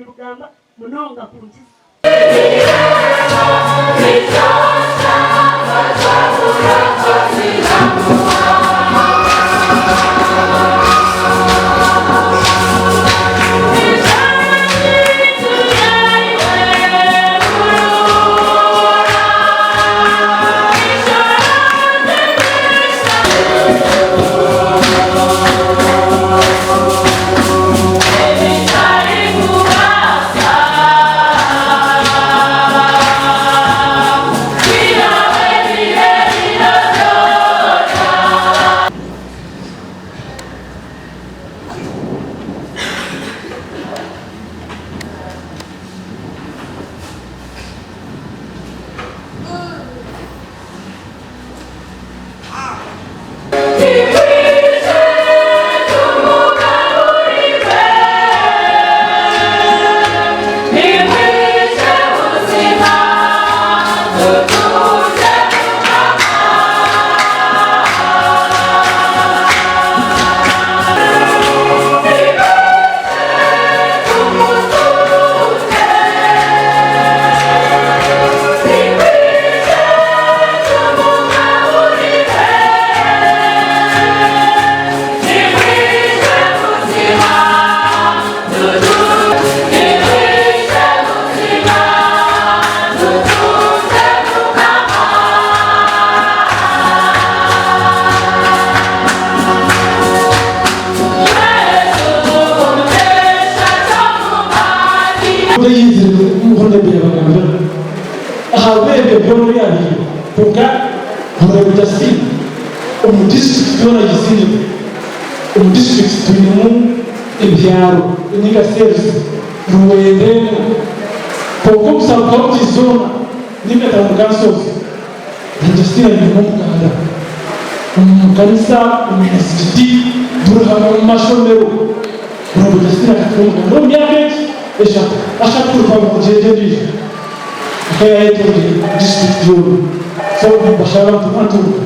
Nibugamba munonga kunkiza. Otayizire nk'oku Nabbi yabagambira, ahabw'ebyo byona ebyabaire, kwonka Honourable Justine, omu disiturikiti yoona y'Isingiro, omu disiturikiti twinemu ebyaro ninga cells ruwenda emwe, kwonka omu sub counties zoona ninga town councils, na Justine ainemu omuganda, omu kanisa, omu muzigiti, buri hamwe omu mashomero. Honourable Justine akatuha omuganda omu myaka egi eshatu, ashatu kuruga omu kugyenda endiijo aka yayetoreire disiturikiti yoona. So nimbashaba nti mwatunga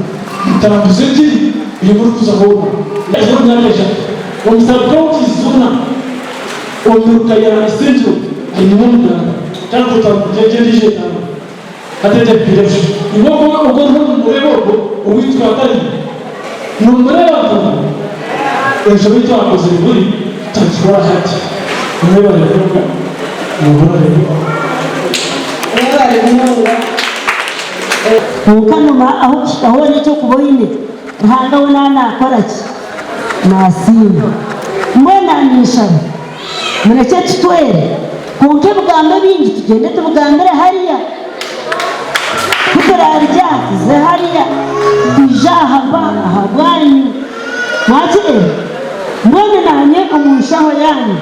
mutambuze engiri ei murikuza hoona. Omu myaka eshatu omu sub counties zoona omu miruka ya Isingiro ainemu omuganda kandi otambukye endiijo etaano. Hati egyo ebiire busha. Iwe ogwo ogwo oriho nomureeba ogwo owaitu atariyo? Nomureeba nkogu? Enshobe ei twakozire buri tutagikora hati. Mwebare munonga. Mwebare. Mwebare munonga. Kwonka noma ahu kuhika hoona eky'okuba oine, Ruhanga we naaba naakora ki? Naasiima. Mbwenu naanye nshaba, murekye tutwere, kwonka ebigambo ebingi tugyende tubigambire hariya. Ku turaarugye aha tuze hariya, twije aha ba ahabwanyu. Mwakireeba? Mbwenu naanye omu nshaho yaanyu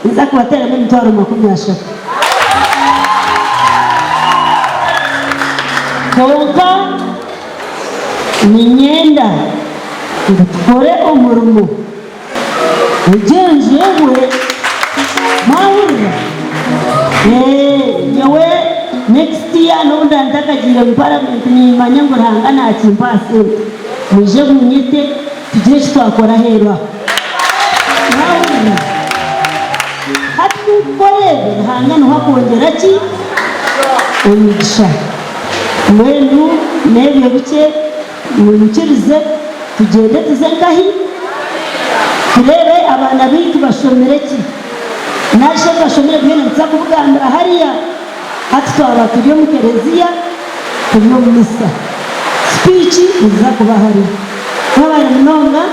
ninza kubateeramu emitwaro 30. Kwonka niinyenda ngu tukore omurimo Egyo enju ehwe. Mwahurira? Eeh nyowe next year nobu ndaba ntakagiire mu parliament nimanya ngu Ruhanga nakimpa aha sente. Mwije munyete tugire eki twakora aheeru aho. Mwahurira? Hati kukukora ebyo Ruhanga niho akwongyera ki? Emigisha. Mbwenu nebyo bikye. Munyikirize tugyende tuze nkahi tureebe abaana baitu bashomire ki nari shi ebi bashomire byona nituza kubigambira hariya. Hati twaba turi omu kereziya turi omu misa sipiiki niziza kuba hariya. Mwebare munonga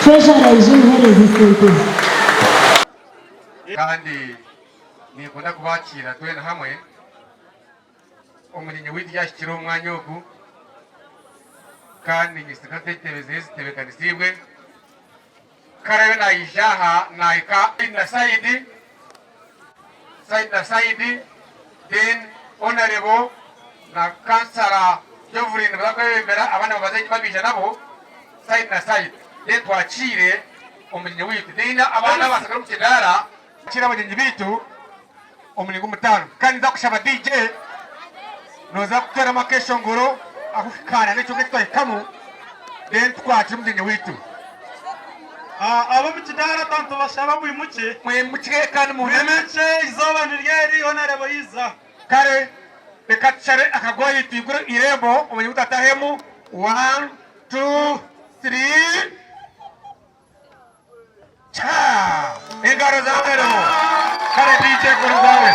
Treasurer aije muheereze esente ze. Kandi ninkunda kubakiira twena hamwe. Omugyenyi waitu yaahikire omu mwanya ogu, kandi niinyesiga nti entebe ze zitebeekanisiibwe. Ku araabe naija aha naahika sayidi na sayidi, sayidi na sayidi, then Honourable na Kansara Jovline nibaza kwebembera abandi babaza enyima baija nabo sayidi na sayidi then twakiire omugyenyi waitu. Then abandi abaatsigara omu kidaara Twakiire abagyenyi baitu. Omuringo omutaano. Kandi ninza kushaba DJ noza kuteeramu akeshongoro akuhikaana n'ekyo eki twahikamu then tukwakire omugyenyi waitu. Ab'omu kidaara nitubashaba mwimukye. Mwimukye kandi muhuname. Mwimukye eizooba niryo eri Honarebo yaija. Kare reka tushabe akagoye twigure eirembo omanye ngu tutatahemu. One, two, three. Kya! Engaro za Honarebo. Kare DJ kora ogwawe.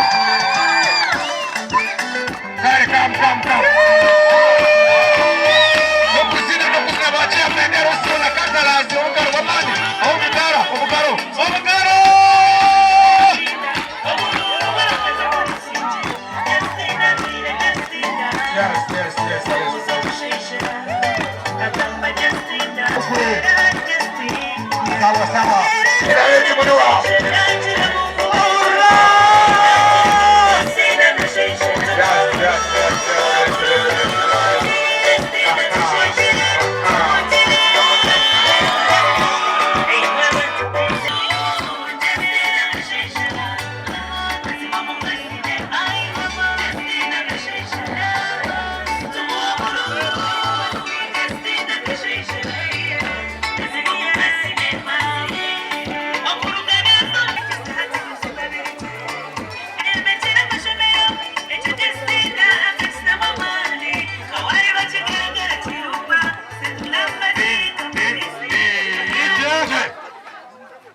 Kare come come come. N'okuzina n'okuzina ba chairman LC na councillors obugaro bw'amaani. Obugaro obugaro obugaro! Yes, yes, yes, yes. Sawa sawa. Yes, yes, yes, yes, yes,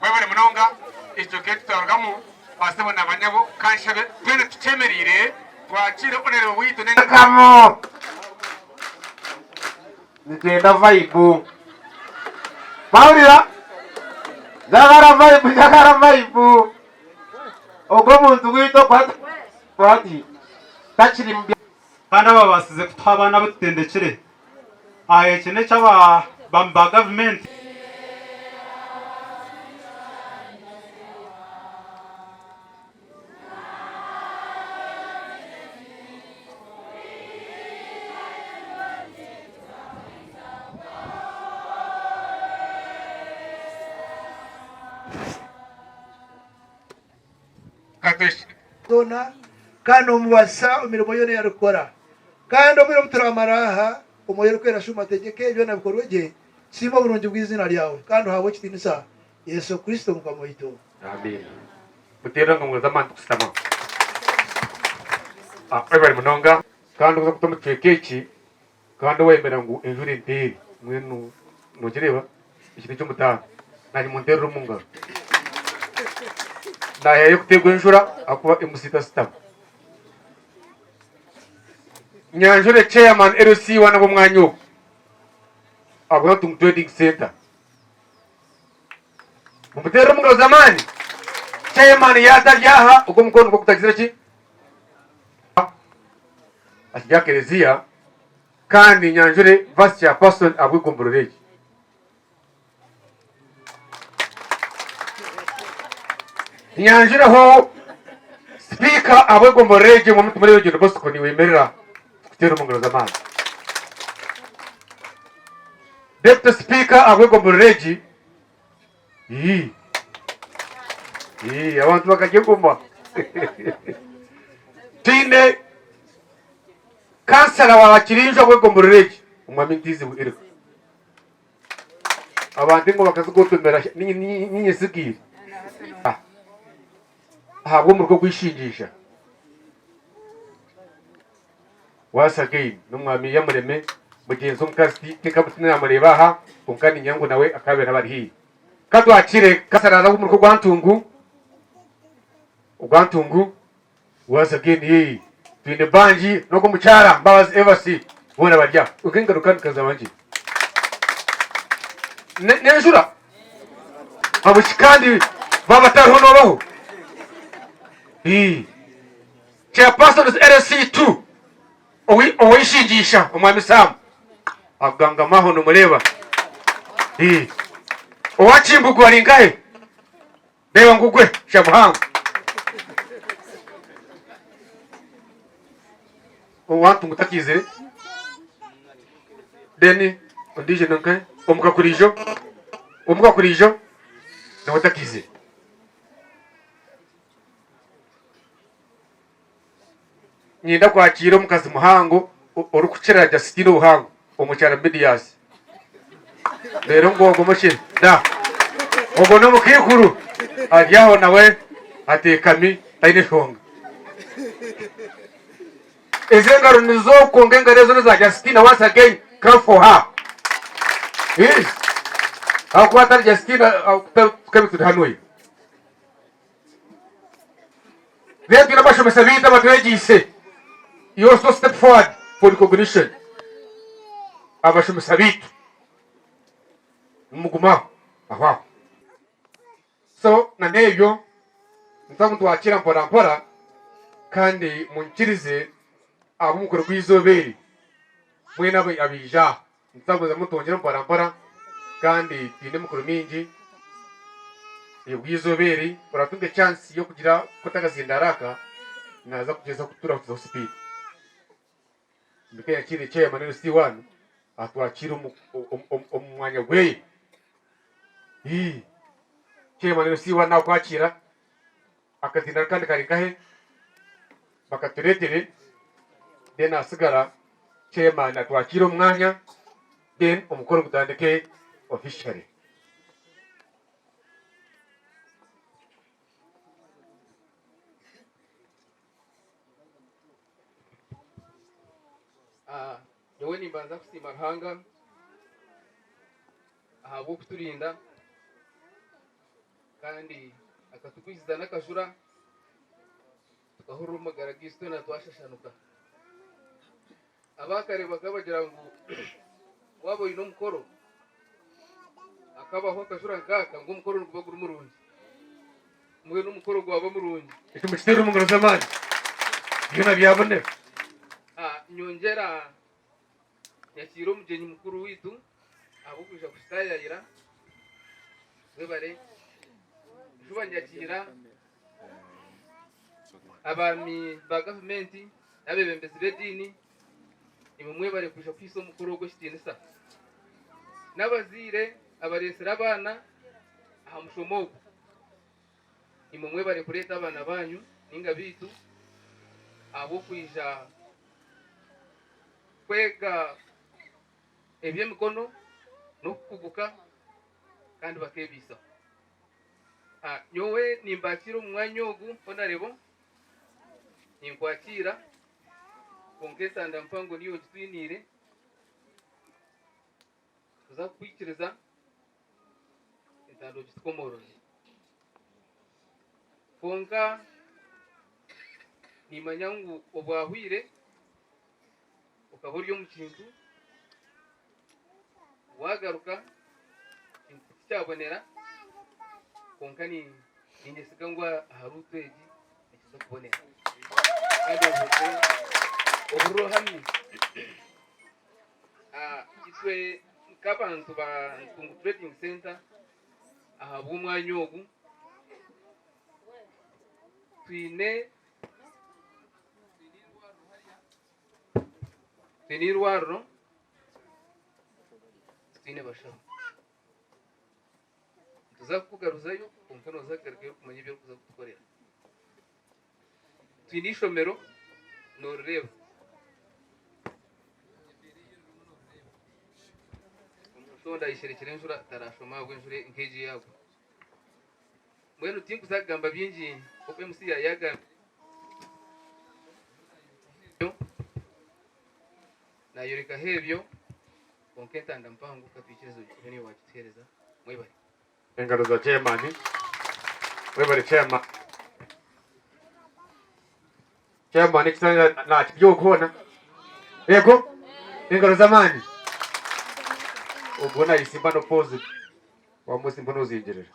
Mwebare munonga ekyo ketutarugamu basebo na banyabo kanshabe twena tukyemereire twakiire Honourable waitu ne Kamo nitwenda vibe mwahurira njagara vibe njagara vibe ogwo omuntu gwaitu ogu takiri mu Kandi ababaasize kutuha abaana abu tutendekire. Eki n'eky'aba ba gavumenti. Zoona, kandi nomubaasisa omu mirimo yoona ei arikukora. Kandi obwire obu turamara aha, Omwoyo Orikwera ashuume ategyeke, byona bikorwe gye, tusiime oburungi bw'eiziina ryawe, kandi ohaabwe ekitiinisa Yesu Kristo Mukama waitu. Amiina. Muteere engaro z'amaani tukushutama. Webare munonga kandi okuza kuta omu kicweka eki kandi wayemera ngu enjura enteere mbwenu nogireeba eki nekyomutaano nanye munterere omu ngaro. Naheyo kuteerwa enjura ahakuba MC tasitama. Nyanjure chairman LC one w'omwanya ogu ahabwa Trading Centre. Mumuteerere omu ngaro z'amaani. Chairman yaza ari aha ogwo omukono nigwo gutagizire ki? Akiri aha kereziya kandi nyanjure vice chairperson ahabw'egomborora egi. Nyanjureho sipiika ahabw'egomborora egi Omwami Tumurebe John Bosco niiwemerera tukuteere omu ngaro z'amaani. Deputy Sipiika ahabw'egomborora egi ii ii abantu bakagyegoma twine kansara wa Kirinju ahabw'egomborora egi Omwami Ntiizibwe Eric. Abantu ngu bakazigotomera niinye nsigaire ahabw'omuruka ogw'eishingisha. Once again n'omwami Iyamureme mugyenzi w'omukazi tinkamureeba aha kwonka niinyenda ngu nawe akaabeera abari haihi. Ka twakire Kasarara w'omuruka ogwa Ntungu ogwa Ntungu once again yee twine Bangi n'ogwo omukyara Mbabazi Evasi boona bari aha. Kwonka engaro ka nikazaba ngye n'enjura habweki kandi baaba batariho noobaho? Chairpersons LC2 Oweishingisha Omwami Sam akugangama aho nomureeba. Owa Kimbugu ari nkahe? Reeba ngugwe Shamuhango. Owa Ntungu takiizire. Then ondiijo ni nkahe? Omuka Kuriijo. Omuka Kuriijo nawe takiizire. Niinyenda kwakiira omukazi muhango orikukira Justine obuhango, omukyara Medias. Reero ngu ogwo mukye. Da. Ogwo n'omukaikuru ari aho nawe ateekami taine nshonga. Ezo engaro nizo kwonka engaro ezo neza Justina once again clap for her. Yes. Ahakuba atari Justina tukabe turi hanu oyo. Then twine abashomesa baitu abatwegyeise. You also step forward for recognition. Abashomesa baitu. Nimugume aho aho aho. So na n'ebyo nituza nitwakira mpora mpora kandi munyikirize ab'omukoro gw'eizooba eri mwena abaija aha nituza kugumizamu nitwongyera mpora mpora kandi twine emikoro mingi obw'eizooba eri oratunga echansi y'okugira kukwata akazindaaro aka naaza kugyezaho kuturahukizaho sipiidi. Mbika yakiire chairman LC1 atwakiire omu mwanya gweye. Ii Chairman LC1 nakwakira akazinda akandi kari nkahe bakaturetere then asigara chairman atwakiire omu mwanya then omukoro gutandike officially. Nyowe nimbanza kusiima Ruhanga ahabw'okuturinda kandi akatugwiziza n'akajura tukahurira omu magara gaitu twena twashashanuka. Abaakare bakaba bagira ngu waaba oine omukoro hakabaho akajura nk'aka ngu omukoro niguba guri murungi. Mbwenu omukoro gwaba murungi. Ekyo mukiteere omu ngaro z'amaani, byona byabonera. Nyongyera nyakiire omugyenyi mukuru waitu ahabw'okwija kututaayayira. Mwebare. Juba nyakiira abaami ba gavumenti n'abeebembezi b'ediini, imwe mwebare kwija kuhaisa omukoro ogu ekitiinisa. N'abazaire abareetsire abaana aha mushomo ogu, imwe mwebare kureeta abaana baanyu nainga baitu ahabw'okwija kwega eby'emikono n'okukuguka kandi bakeebaisaho. Nyowe nimbakiira omu mwanya ogu Honarebo, ninkwakiira kwonka entanda mpango niiwe ogitwiniire, tuza kukwikiriza entanda ogitukomoorore. Kwonka nimanya ngu obwahwire okaba ori omu kintu, waagaruka ekintu tikyabonera kwonka niinyesiga ngu aha ruutu egi nikiza kubonera kandi ohurire ohurire ohamye. Itwe nk'abantu ba Nkungu Trading Centre ahabw'omwanya ogu twine Twine eirwariro, titwine bashaho. Nituza kukugaruzayo kwonka nooza kugarukayo orikumanya ebi orikuza kutukorera. Twine eishomero, noorireeba. Omuntu ondi ayesherekire enjura taraashoma ahabw'enjura nk'egi eyaagwa. Mbwenu tinkuza kugamba bingi nk'oku MC yaayagambire. Naayorekaho ebyo, kwonka entanda mpango ka twikirize obe niiwe waagituheereza. Mwebare. Engaro za chairman. Webare chairman. Chairman ekitanda nakirya hoona. Yego. Engaro z'amaani. Ogwo nayisimba no pose. Wamusimba nozingirira.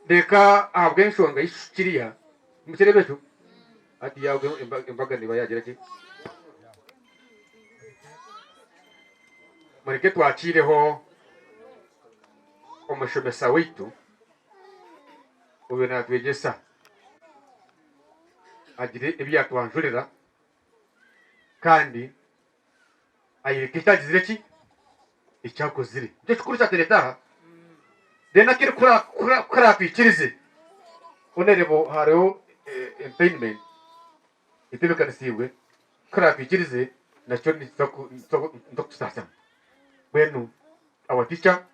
Reka ahabw'enshonga y'ekiriya mukireeba ekyo hati yaagwa embaga neeba yaagira ki mureke twakiireho omushomesa waitu oyo naatwegyesa agire ebi yaatwanjurira kandi ayereke eki agizire ki eki akozire nikyo kikuru ekyatureeta aha then akiri ku araatwikirize honourable hariho empayinimenti etebeekanisiibwe ku araatwikirize nakyo nituza kukisaasana mbwenu our teacher.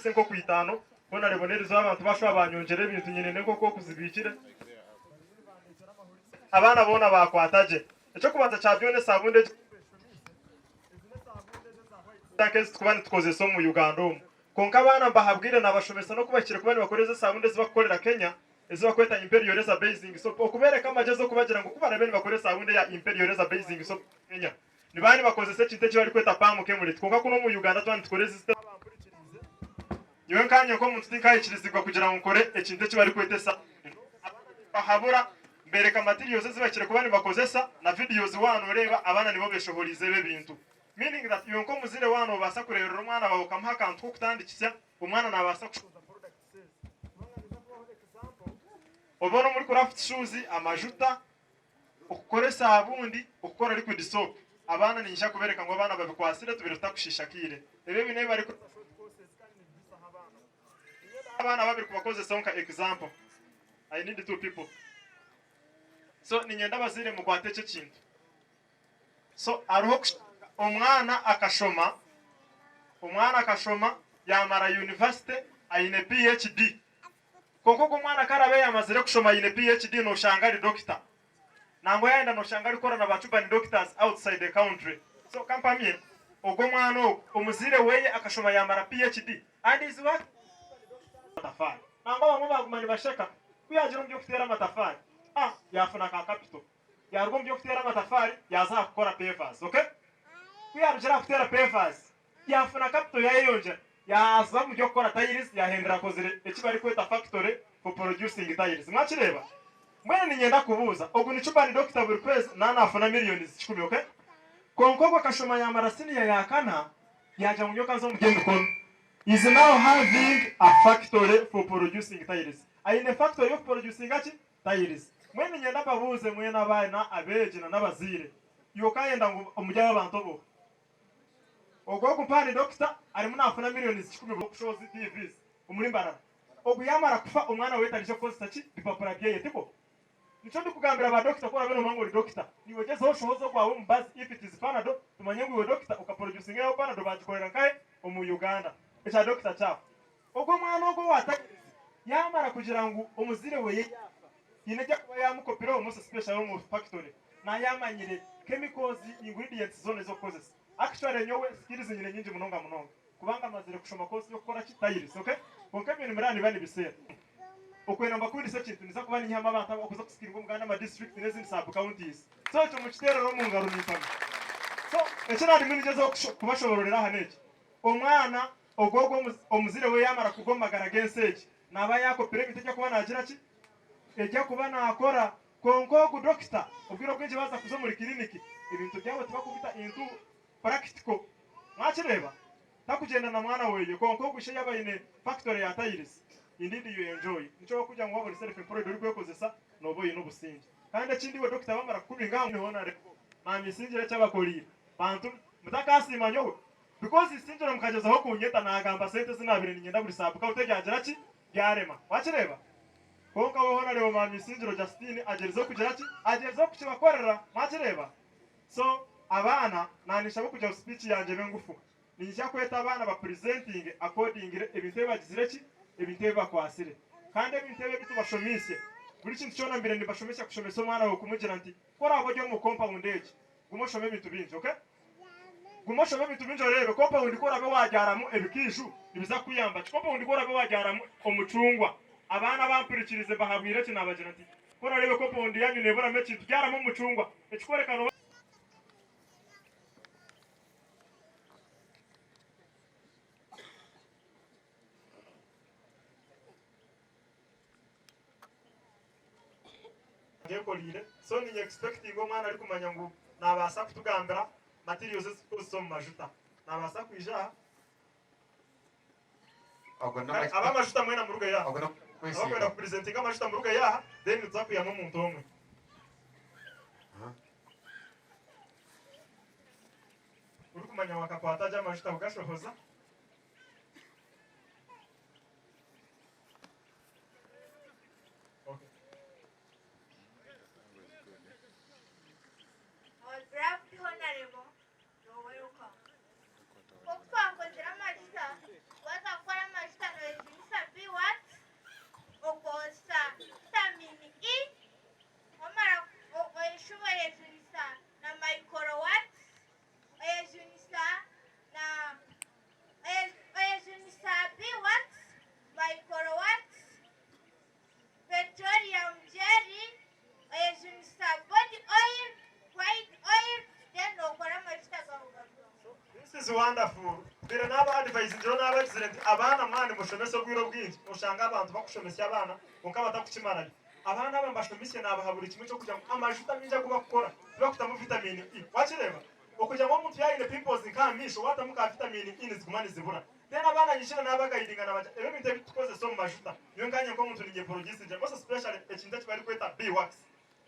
Enkoko itaano, honourable n'eriizooba abantu bashuba banyongyera ebintu nyine n'enkoko oku zibiikire. Abaana boona baakwata gye. Eky'okubanza kya byona esabuuni egi ezi turikuba nitukozesa omu Uganda omu. Kwonka abaana mbahabwire naabashomesa n'oku bahikire kuba nibakora ezi esabuuni ezi barikukorera Kenya ezi barikweta Imperial Razor Basing Soap okubeereka amagyezi okubagira ngu ku baraabe nibakora esabuuni eya Imperial Razor Basing Soap Kenya nibaba nibakozesa ekintu eki barikweta palm kernel kwonka kunu omu Uganda twaba nitukora ezi Nyowe nkanye nk'omuntu tinkaikirizibwa kugira ngu nkore ekintu eki barikweta esabuuni. Abaana nimbahabura, mbereka materials ezi bahikire kuba nibakozesa na videos waaba noreeba abaana nibo beshohoriize ebi ebintu. Meaning that iwe nk'omuzaire waaba nobaasa kureberera omwana waawe okamuha akantu k'okutandikisya, omwana nabaasa kushohoza products ezi. Kubanga ninza kubaho example, obone omuri craft shoes, amajuta, Okukora esaabundi, okukora liquid soap, abaana ninyija kubereka ngu abaana babikwatsire tubire tutakushiisha akaire. Ebyo ebi n'ebi barikukoresa short courses kandi nibihisaho abaana. Niinyenda abaana babiri kubakozesaho nka example. I need two people. So niinyenda abazaire mukwate eki ekintu. So hariho okushanga omwana akashoma, omwana akashoma yaamara university aine PHD. Kwonka ogwo omwana ku araabe yaamazire kushoma aine PHD nooshanga ari dokita. Nangwa yaayenda nooshanga arikukora na ba Cuban doctors outside the country. So ka mpamye, ogwo omwana ogwo omuzaire weye akashoma yaamara PHD and is working with Cuban doctors. Amatafaari. Nangwa abamwe baaguma nibasheka ku yaagira omu by'okuteera amatafaari, ah yaafuna ka capital. Yaaruga omu by'okuteera amatafaari yaaza aha kukora pavers, okay? Ku yaarugire aha kuteera pavers, yaafuna capital yaayeyongyera, yaaza omu by'okukora tiles, yaahendera akozire eki barikweta factory for producing tiles. Mwakireeba? Mbwenu niinyenda kubuuza, ogu ni Cuban doctor buri kwezi naaba naafuna millions kikumi, okay? Kwonka ogwo akashoma yaamara siniya ya kana, yaagira ngu nyowe ka nze omu by'emikono. Is now having a factory for producing tiles. Aine factory y'okuproducinga ki? Tiles. Mbwenu niinyenda mbabuuze mwena abaana, abeegi na n'abazaire, iwe okaayenda ngu omuri aba bantu obe oha? Ogwo ogu mpaha ni doctor arimu nafuna millions kikumi buri kushohoza TVs omuri Mbarara. Ogu yamara kufa omwana weye tarije kukozesa ki bipapura byeye tikwo? Nikyo ndikugambira ba doctor ku orabe nomanya ngu ori doctor niiwe gyezaho oshohoze ogwawe omubazi if it is panado tumanye ngu iwe doctor oka producinga eyawe panado bagikorera nkahe omu Uganda. Ekya doctor kyaho. Ogwo omwana ogwo owa tiles yamara kugira ngu omuzaire weye yafa haine ekyakuba yamukopireho most especially omu factory nayamanyire chemicals ingredients zona ezokukozesa. Actually nyowe skills nyine nyingi munonga munonga kubanga mazire kushoma course yokukora ki tiles ok kwonka ebyo nimuraba nibiba nibiseera okwenda mbakundise ekintu niza kuba ninyihamu abantu abakuza kusikiringa omu gandi ama district nezindi sub counties so ekyo mukiterere omungaro nimpamya so ekinarimu ningyezaho kubashobororera aha neki omwana ogwo ogwo omuzaire we yamara kuruga omu magara gensi egi naba yakopire ebintu ebyakuba nagira ki ebyakuba nakora Kwonka ogu dokita obwire obwingi baaza kuza omuri kiriniki ebintu byabo tibakubita into practical. Mwakireeba? Takugyenda na mwana weye kwonka ogu ishe yaaba aine factory ya tiles. Indeed you enjoy. Nikyo wakugira ngu waaba ori self employed orikwekozesa nooba oine obusingye. Kandi ekindi iwe dokita bamara kukubinga aha niho nareeba maama Isingiro eki abakoriire. Bantu mutakasiima nyowe because Isingiro mukagyezaho kunyeta nagamba sente ezi nabaire ninyenda buri saabuka otegyagira ki? Byarema. Wakireeba? Kwonka we hoona reeba Maama Isingiro Justine agyerizeho kugira ki? Agyerizeho kukibakorera. Mwakireeba? So, abaana, naanishaba okugira ngu speech yangye ebe ngufu. Niinyija kweta abaana ba presentinge accordingly ebintu ebi bagizire ki? Ebintu ebi bakwatsire. Kandi ebintu ebi ebi tubashomiise, buri kintu kyona mbaire nimbashomesa kushomesa omwana waawe kumugira nti, ku oraabe ori omu compound egi, guma oshome ebintu bingi, okay? Guma oshome ebintu bingi oreebe compound ku orabe wagyaramu ebikaiju nibiza kukuyamba ki? Compound ku orabe wagyaramu omucungwa abaana abampurikirize mbahabwire eki nabagira nti ku orareebe compound yanyu neburamu ekintu gyaramu omucungwa ekikworeka noba Nyekoreire so ninye expectinga omwana arikumanya ngu nabaasa kutugambira materials ezitukukozesa omu majuta nabaasa kwija aha. Ab'amajuta mwena murugeyo aha. Abakwenda ku presentinga amajuta murugeyo aha then nituza kwihamu omuntu omwe. Orikumanya ngu akakwata gye amajuta kugashohoza. Our beloved Honorable, you're welcome. Nk'oku twakozire amajuta, waaza kukora amajuta. Wonderful. Mbire naba advisingireho nabagizire nti abaana mwaba nimushomesa obwire obwingi oshanga abantu bakushomesya abaana kwonka batakukimarayo. Abaana aba mbashomisye nabaha buri kimwe ekyokugira ngu amajuta maingi agu bakukora tibakutamu vitamin E. Wakireeba? Okugira ngu omuntu yaaba aine pimples nka aha maisho watamu ka vitamin E niziguma nizibura. Then abaana nyikira nabagaidinga nabagira ebi ebintu ebitukozesa omu majuta nyowe nkanye nk'omuntu ninye producingira most especially ekintu ekibarikweta bee wax.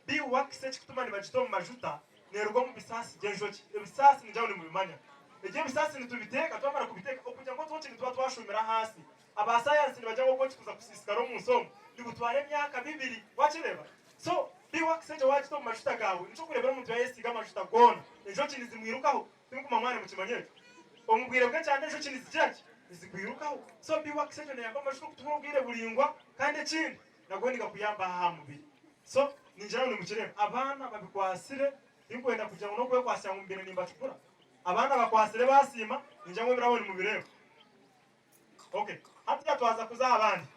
Bee wax ekikutuma nibagita omu majuta neruga omu bisaasi by'enjoki. Ebisaasi ningira ngu nimubimanya. Ebyo ebisaasi nitubiteeka twamara kubiteeka okugira ngu otwoki nituba twashumire ahaasi. Aba sayansi nibagira ngu obwoki kuza kusiisikara omunsi omu nibutwara emyaka bibiri. Wakireeba? So bee wax egyo wagita omu majuta gaawe nikyo orikureebera omuntu yayesiiga amajuta goona enjoki nizimwirukaho. Timukuma mwana mukimanya ekyo? Omu bwire bw'ekyanda enjoki nizigira ki? Nizikwirukaho. So bee wax egyo neyamba amajuta okutuura obwire buraingwa kandi ekindi Nago nigakuyamba aha mubiri. So ningira ngu nimukireeba abaana babikwatsire tinkwenda kugira ngu n'okwekwasira ngu mbaire nimbacukura. Abaana bakwatsire basiima ningira ngu ebirabo nimubireeba. Okay hatiya twaza kuza aha bandi.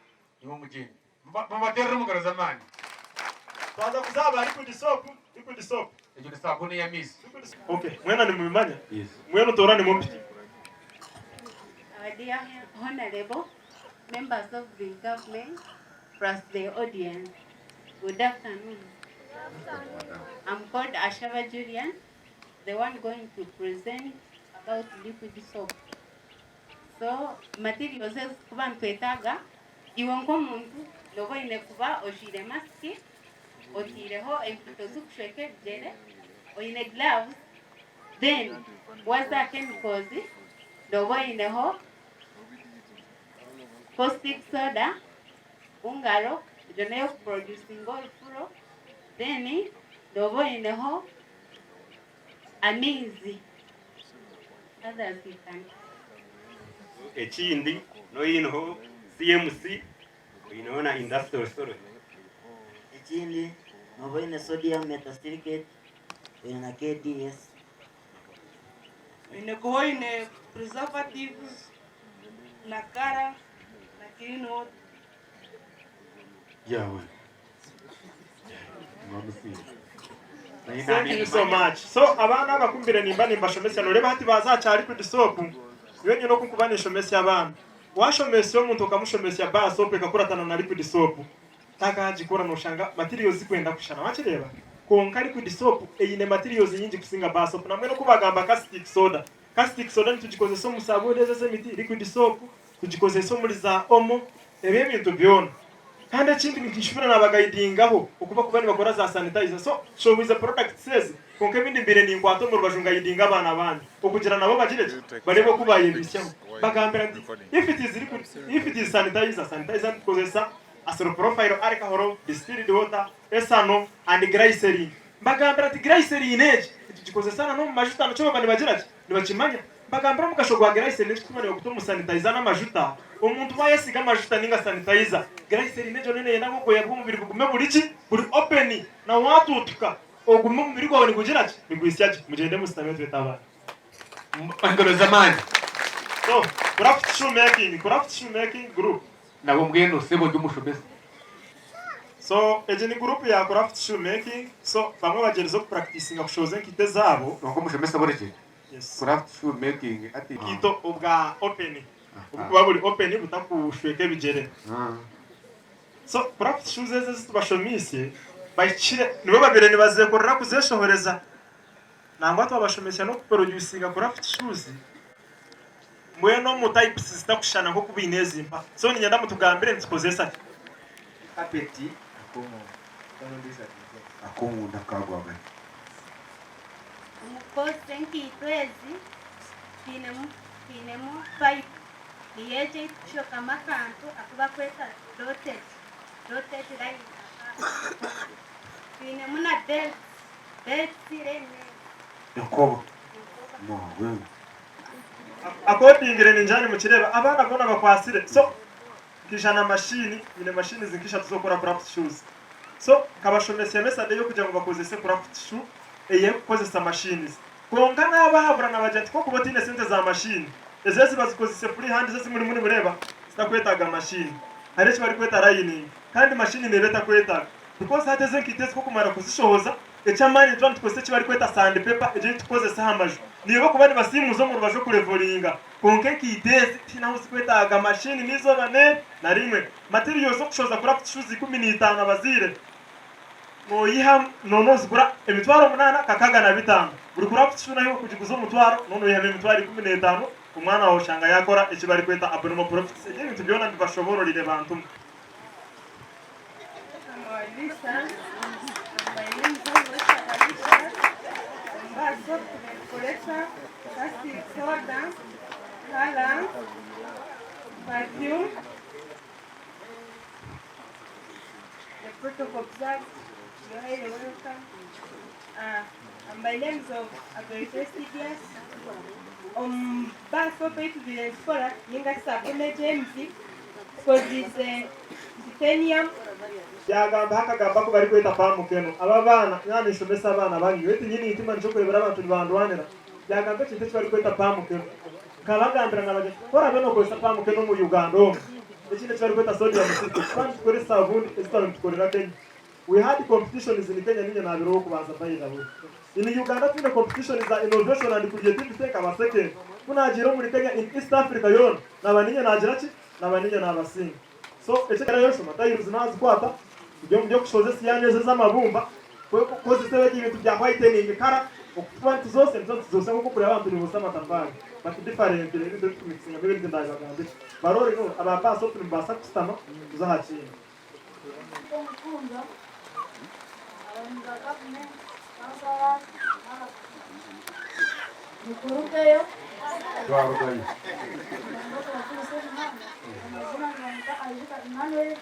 Niwe omugyenyi. Mubateerere omu ngaro z'amaani. Twaza kuza aha ba liquid soap, liquid soap. Egyo ni saabuuni y'amaizi. Okay mwena nimubimanya? Mbwenu toora nimumpikye. Our dear Honorable Members of the government plus the audience, good afternoon. I'm called Ashaba Julian, the one going to present about liquid soap. So materials ezitukuba nitwetaaga, iwe nk'omuntu nooba oine kuba ojwaire masiki, otaireho enkaito zikushweka ebigyere, oine gloves, then waaza aha chemicals nooba oineho Caustic soda, ungaro, egyo n'ey'okuproducinga orufuro, then nooba oineho amaizi, others you can. Ekindi n'oyineho CMC oyineho na Industrial Soil. Ekindi nooba oine sodium metasilicate oine na KDS. Oine kuba oine preservatives na colour na clean water. Thank you so much. So abaana abakumbire nimba nimbashomesya noreeba hati baaza aha kya liquid soap nyowe nyine oku nkuba ninshomesya abaana. Washomesya omuntu okamushomesya bar soap ekakuratana na liquid soap Takagikora noshanga materials zikwenda kushushana wakireeba kwonka liquid soap eine materials nyingi kusinga bar soap nambwenu oku bagamba caustic soda, caustic soda nitugikozesa omu sabuuni ezo ezemiti, liquid soap tugikozesa omuri za omo ebyo ebintu byona kandi ekindi ninkishubira nabagaidingaho oku bakuba nibakora za sanitizer so tushoboize products ezi kwonka ebindi mbaire ninkwata omu rubaju ngaidinga abaana bange okugira nabo bagire ki bareebe oku bayebisyaho mbagambira nti if it is liquid if it is sanitizer, sanitizer nitukozesa Isopropyl alcohol, distilled water, ethanol and glycerin. Mbagambira nti glycerin egi nitugikozesa na n'omu majuta nikyo baba nibagira ki? Nibakimanya. Mbagambira omugasho gwa glycerin ekituma nibaguta omu sanitizer n'amajuta, omuntu wayesiga amajuta ninga sanitizer, glycerin egyo niyo neyenda ngu obwoya bw'omubiri bugume buri ki? Buri open na watuutuka ogume omubiri gwawe nigugira ki? Nigwisya gye. Mugyende musitame twete abandi. Engaro z'amaani. So, craft shoe making, craft shoe making group. Nabo mbwenu sebo ori omushomesa. So egi ni group ya craft shoe making so bamwe bagyerize oku practicinga kushohoza enkaito ezaabo. Kwonka omushomesa buri Yes. Craft shoe making ati. Enkaito obwa open obukuba buri open butakushweka ebigyere. So craft shoes ezi ezitubashomiise bahikire nibo babaire nibazekorera kuzeshohoreza. Nangwa twabashomesya n'oku producinga craft shoes mbwenu omu types zitakushushana nk'oku baine ezi mpa. So niinyenda mutugambire nitukozesa ki? Kapeti Ak'omunda kagwagati. Omu kukozesa enkaito ezi twinemu twinemu pipe niyo egyo ei tukushokamu akantu aku bakweta dotted dotted line aka twinemu na belt Enkoba maawe. Accordingly ningira nimukireeba abaana boona bakwatsire so nkaija na machine nyine machines nka ishatu z'okukora craft shoes so nkabashomesya method ey'okugira ngu bakozese craft shoe ey'ekukozesa machines kwonka nabahabura nabagira nti kokuba otaine sente za machine ezo ezi bazikozese free hand zo ezimurimu nimureeba zitakwetaaga machine hariho eki barikweta lining kandi machine neeba etakwetaaga Because hati ezi enkaito ezi ku okumara kuzishohoza, eky'amaani nituba nitukozesa eki barikweta sand paper egyo ei tukukozesa aha maju. Niiwe kuba nibasiimuza omu rubaju okurevoringa, kwonka enkaito ezi tihaine ahu zirikwetaaga mashini n'eizooba ne na rimwe. Materials okushoza craft shoes 15 abazaire noyiha noona ozigura 800 6500. Buri craft shoe nayo okugiguza omutwaro noona oyihamu emitwaro 15 omwana waawe oshanga yakora eki barikweta abnormal profits. Ebyo ebintu byona mbibashoboororire bantumwe. Lisa. My name is Lisa Alisha. Mbazo tumekolesha caustic soda, color, perfume, the protocol observed, you're highly welcome. And by names of a very fastidious, omu bar soap ei tubaire nitukora ninga shi sabuuni egi emizi tukoziise titanium. Yaagambaho akagamba aku barikweta Paamukeno. Aba baana, naaba ninshomesa abaana babi, beitu nyine eitima nikyo kureebera abantu nibandwanira. Yaagamba ekintu eki barikweta Paamukeno. Nkabagambira naabagira nti, Ku oraabe nookozesa Paamukeno omu Uganda omu, ekindi eki barikweta sodium silicate, twaba nitukora esabuuni ezi twaba nitukorera Kenya. We had competitions in Kenya niinye naabaire ow'okubanza by the way. In Uganda twine competition za innovation and creativity nkaba second. Ku naagiire omuri Kenya in East Africa yoona naaba niinye naagira ki? Naaba niinye naabasinga. So ekyo shoma tiles naazikwata ndi omu by'okushoza esiyaani ezo ez'amabumba kukozesa ebyo ebintu bya whitening colour okutuba nituzoosya nituba nituzoosya nk'oku orikureeba abantu niboosya amatafaari but different ebintu ebi tukumixingamu ebindi tindabibagambira. But all in all aba bar soap nimubaasa kusitama tuze aha kindi. Omukunga, abarinzi ba gavumenti, councillors n'abakungu. Nikurugayo. Twarugayo. Nibenda okubakurisa emihanda. Amazina nibanyeta Aijuka Emmanuel,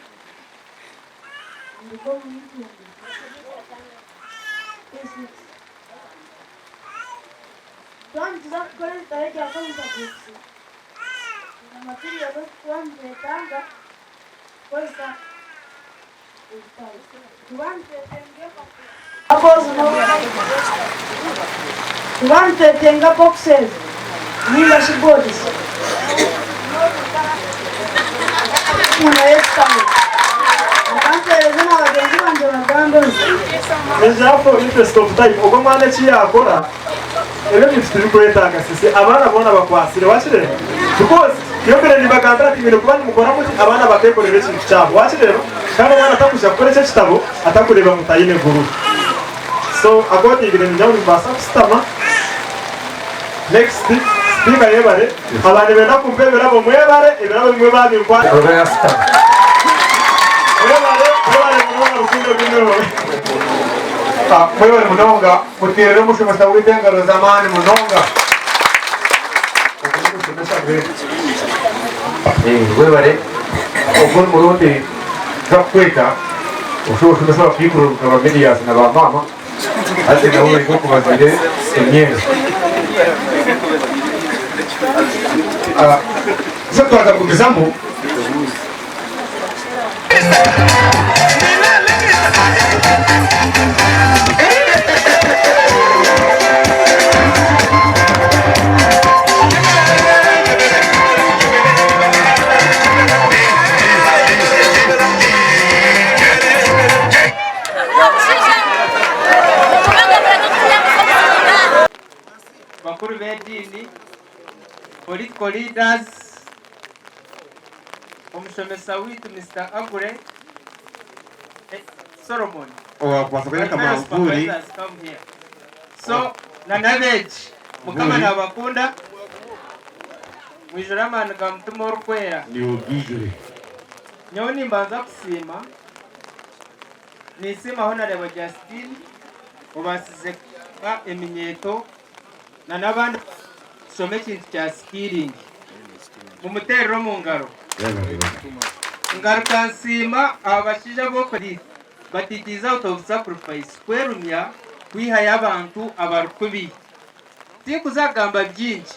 nduga omu Itumbi. P6. Twaba nituza kukora ebitabo ebya counter books, twine materials ezi turikuba nitwetaaga. Kukozesa ebitabo. Nituba nitwetenga boxes ninga shi boards omunda y'ekitabo. Reka mpereze na bagyenzi bangye bagambeho. Ningira for interest of time ogwo omwana eki yakora ebyo ebintu tibikwetaaga sisi abaana boona bakwatsire wakireeba because nyowe mbere nimbagambira ati mwine kuba nimukora muti abaana bakekorera ekintu kyabo wakireeba kandi omwana takwija kukora eki ekitabo atakureeba ngu tayine guru so accordingly ningira ngu nimubaasa kusitama next speaker yebare aba nibenda kumpa ebirabo mwebare ebirabo bimwe babinkwa mwebare mwebare munonga rukundo rw'emirobe. Mwebare munonga Muteerere omushomesa waitu engaro z'amaani munonga. Ogu n'omushomesa mbwenu. Webare. Ogu omurundi nza kukweta oshube oshomese abakaikuru nka ba Medias na ba maama hati nabo bari nk'oku bazaire emyenda. So twaza kugumizamu. Bakuru b'ediini, political leaders, Omushomesa waitu Mister Agure Solomon. Owakubaasa My kwereka fellow manvuuri. supervisors come here. So na n'abeegi Mukama Manvuuri. nabakunda mwijure amaani ga Mutima Orikwera. Niiwe ogiijure. Nyowe nimbanza kusiima, ninsiima Honarebo Justine obaasize kuha eminyeeto na n'abandi kushoma ekintu kya skilling. Mumuteerere omu ngaro. Ngaruka nsiima aba bashaija ab'okuri but it is out of sacrifice kwerumya kwihayo abantu abari kubi. Tinkuza kugamba byingi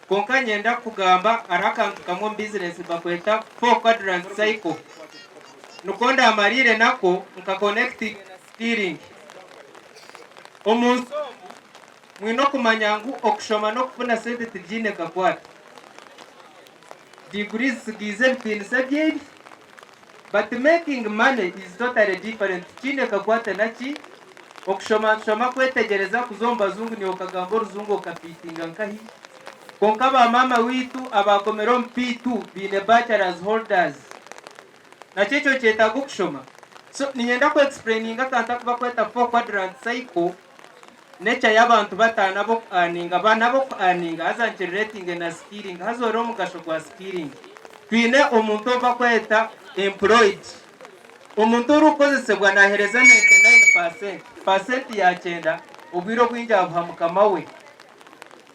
kwonka nyenda kugamba hariho akantu kamwe omu business bakweta four quadrant cycle niko ndamariire nako nka connectinge na skilling. Omunsi omu Mwine okumanya ngu okushoma n'okufuna sente tibyine kakwate. Diguri zitsigaize ebitiinisa by'ebi but making money is totally different tikiine kakwate naki? Okushoma nitushoma kwetegyereza kuza omu bazungu niiwe okagamba oruzungu okafiitinga nkahi? Kwonka ba maama waitu abaakomire omu P2 baine bachelors holders. Nakyo ekyo nikyetaaga okushoma. So niinyenda ku explaininga akantu aku barikweta four quadrant cycle nature y'abantu bataano ab'oku earninga, bana ab'oku earninga haza nkiriretinge na skilling haza ori omugasho gwa skilling. Twine omuntu ou barikweta employed. Omuntu orikukozesebwa naaheereza 99%, paasenti ya kyenda, obwire obwingi abuha mukama we,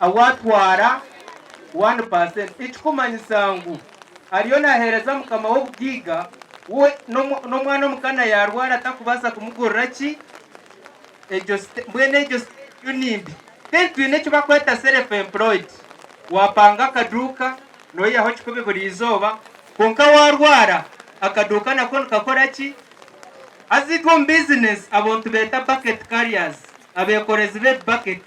we atwara 1%. Ekikumanyisa ngu ariyo naaheereza mukama we obugaiga, we n'omwana omukana yaarwara takubaasa kumugurira ki? Egyo mbwenu egyo yo ni mbi. Then twine eki barikweta self employed, waapanga akaduuka Noihaho kikumi buri izooba, kwonka waarwara, akaduuka nako nikakora ki? Haza itwe omu bizinesi abo nitubeeta bucket carriers, abeekorezi b'ebibaketi.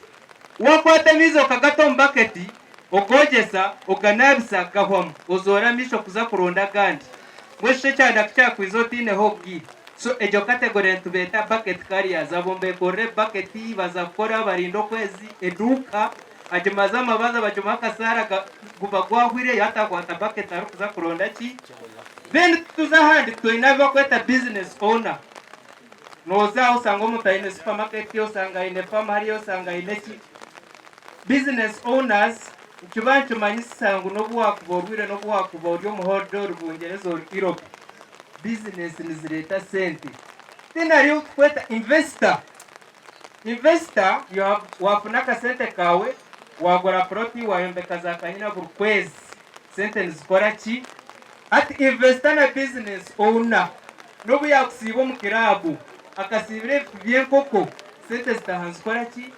Waakwata amaizi okagata omu baketi, ogoogyesa, oganaabisa, gahwamu, ozoora amaisho kuza kuronda agandi. Mbwenu shi ekyanda ku kyakwiza otaineho obwire? So egyo category nitubeeta bucket carriers, abo nibeekorera ebibaketi, baza kukora, barinda okwezi, eduuka. Agimaze amabazi bagimuha akasaara guba gwahwire yatakwata bucket arikuza kuronda ki? Then tuza ahandi twine abu bakweta business owner noza aho osanga omuntu aine supermarket osanga aine farm hariya osanga aine ki business owners nikiba nikimanyisa ngu nobu wakuba orwire nobu wakuba ori omu holiday ori Bungyereza ori Europe business nizireta sente then hariyo obu tukweta investor. Investor you have wafuna akasente kawe wagura plot wayombeka za kanyina buri kwezi sente nizikora ki? Hati investor na business owner nobu yakusiiba omu club akasiibira ebifu byenkoko sente zitaha nizikora ki?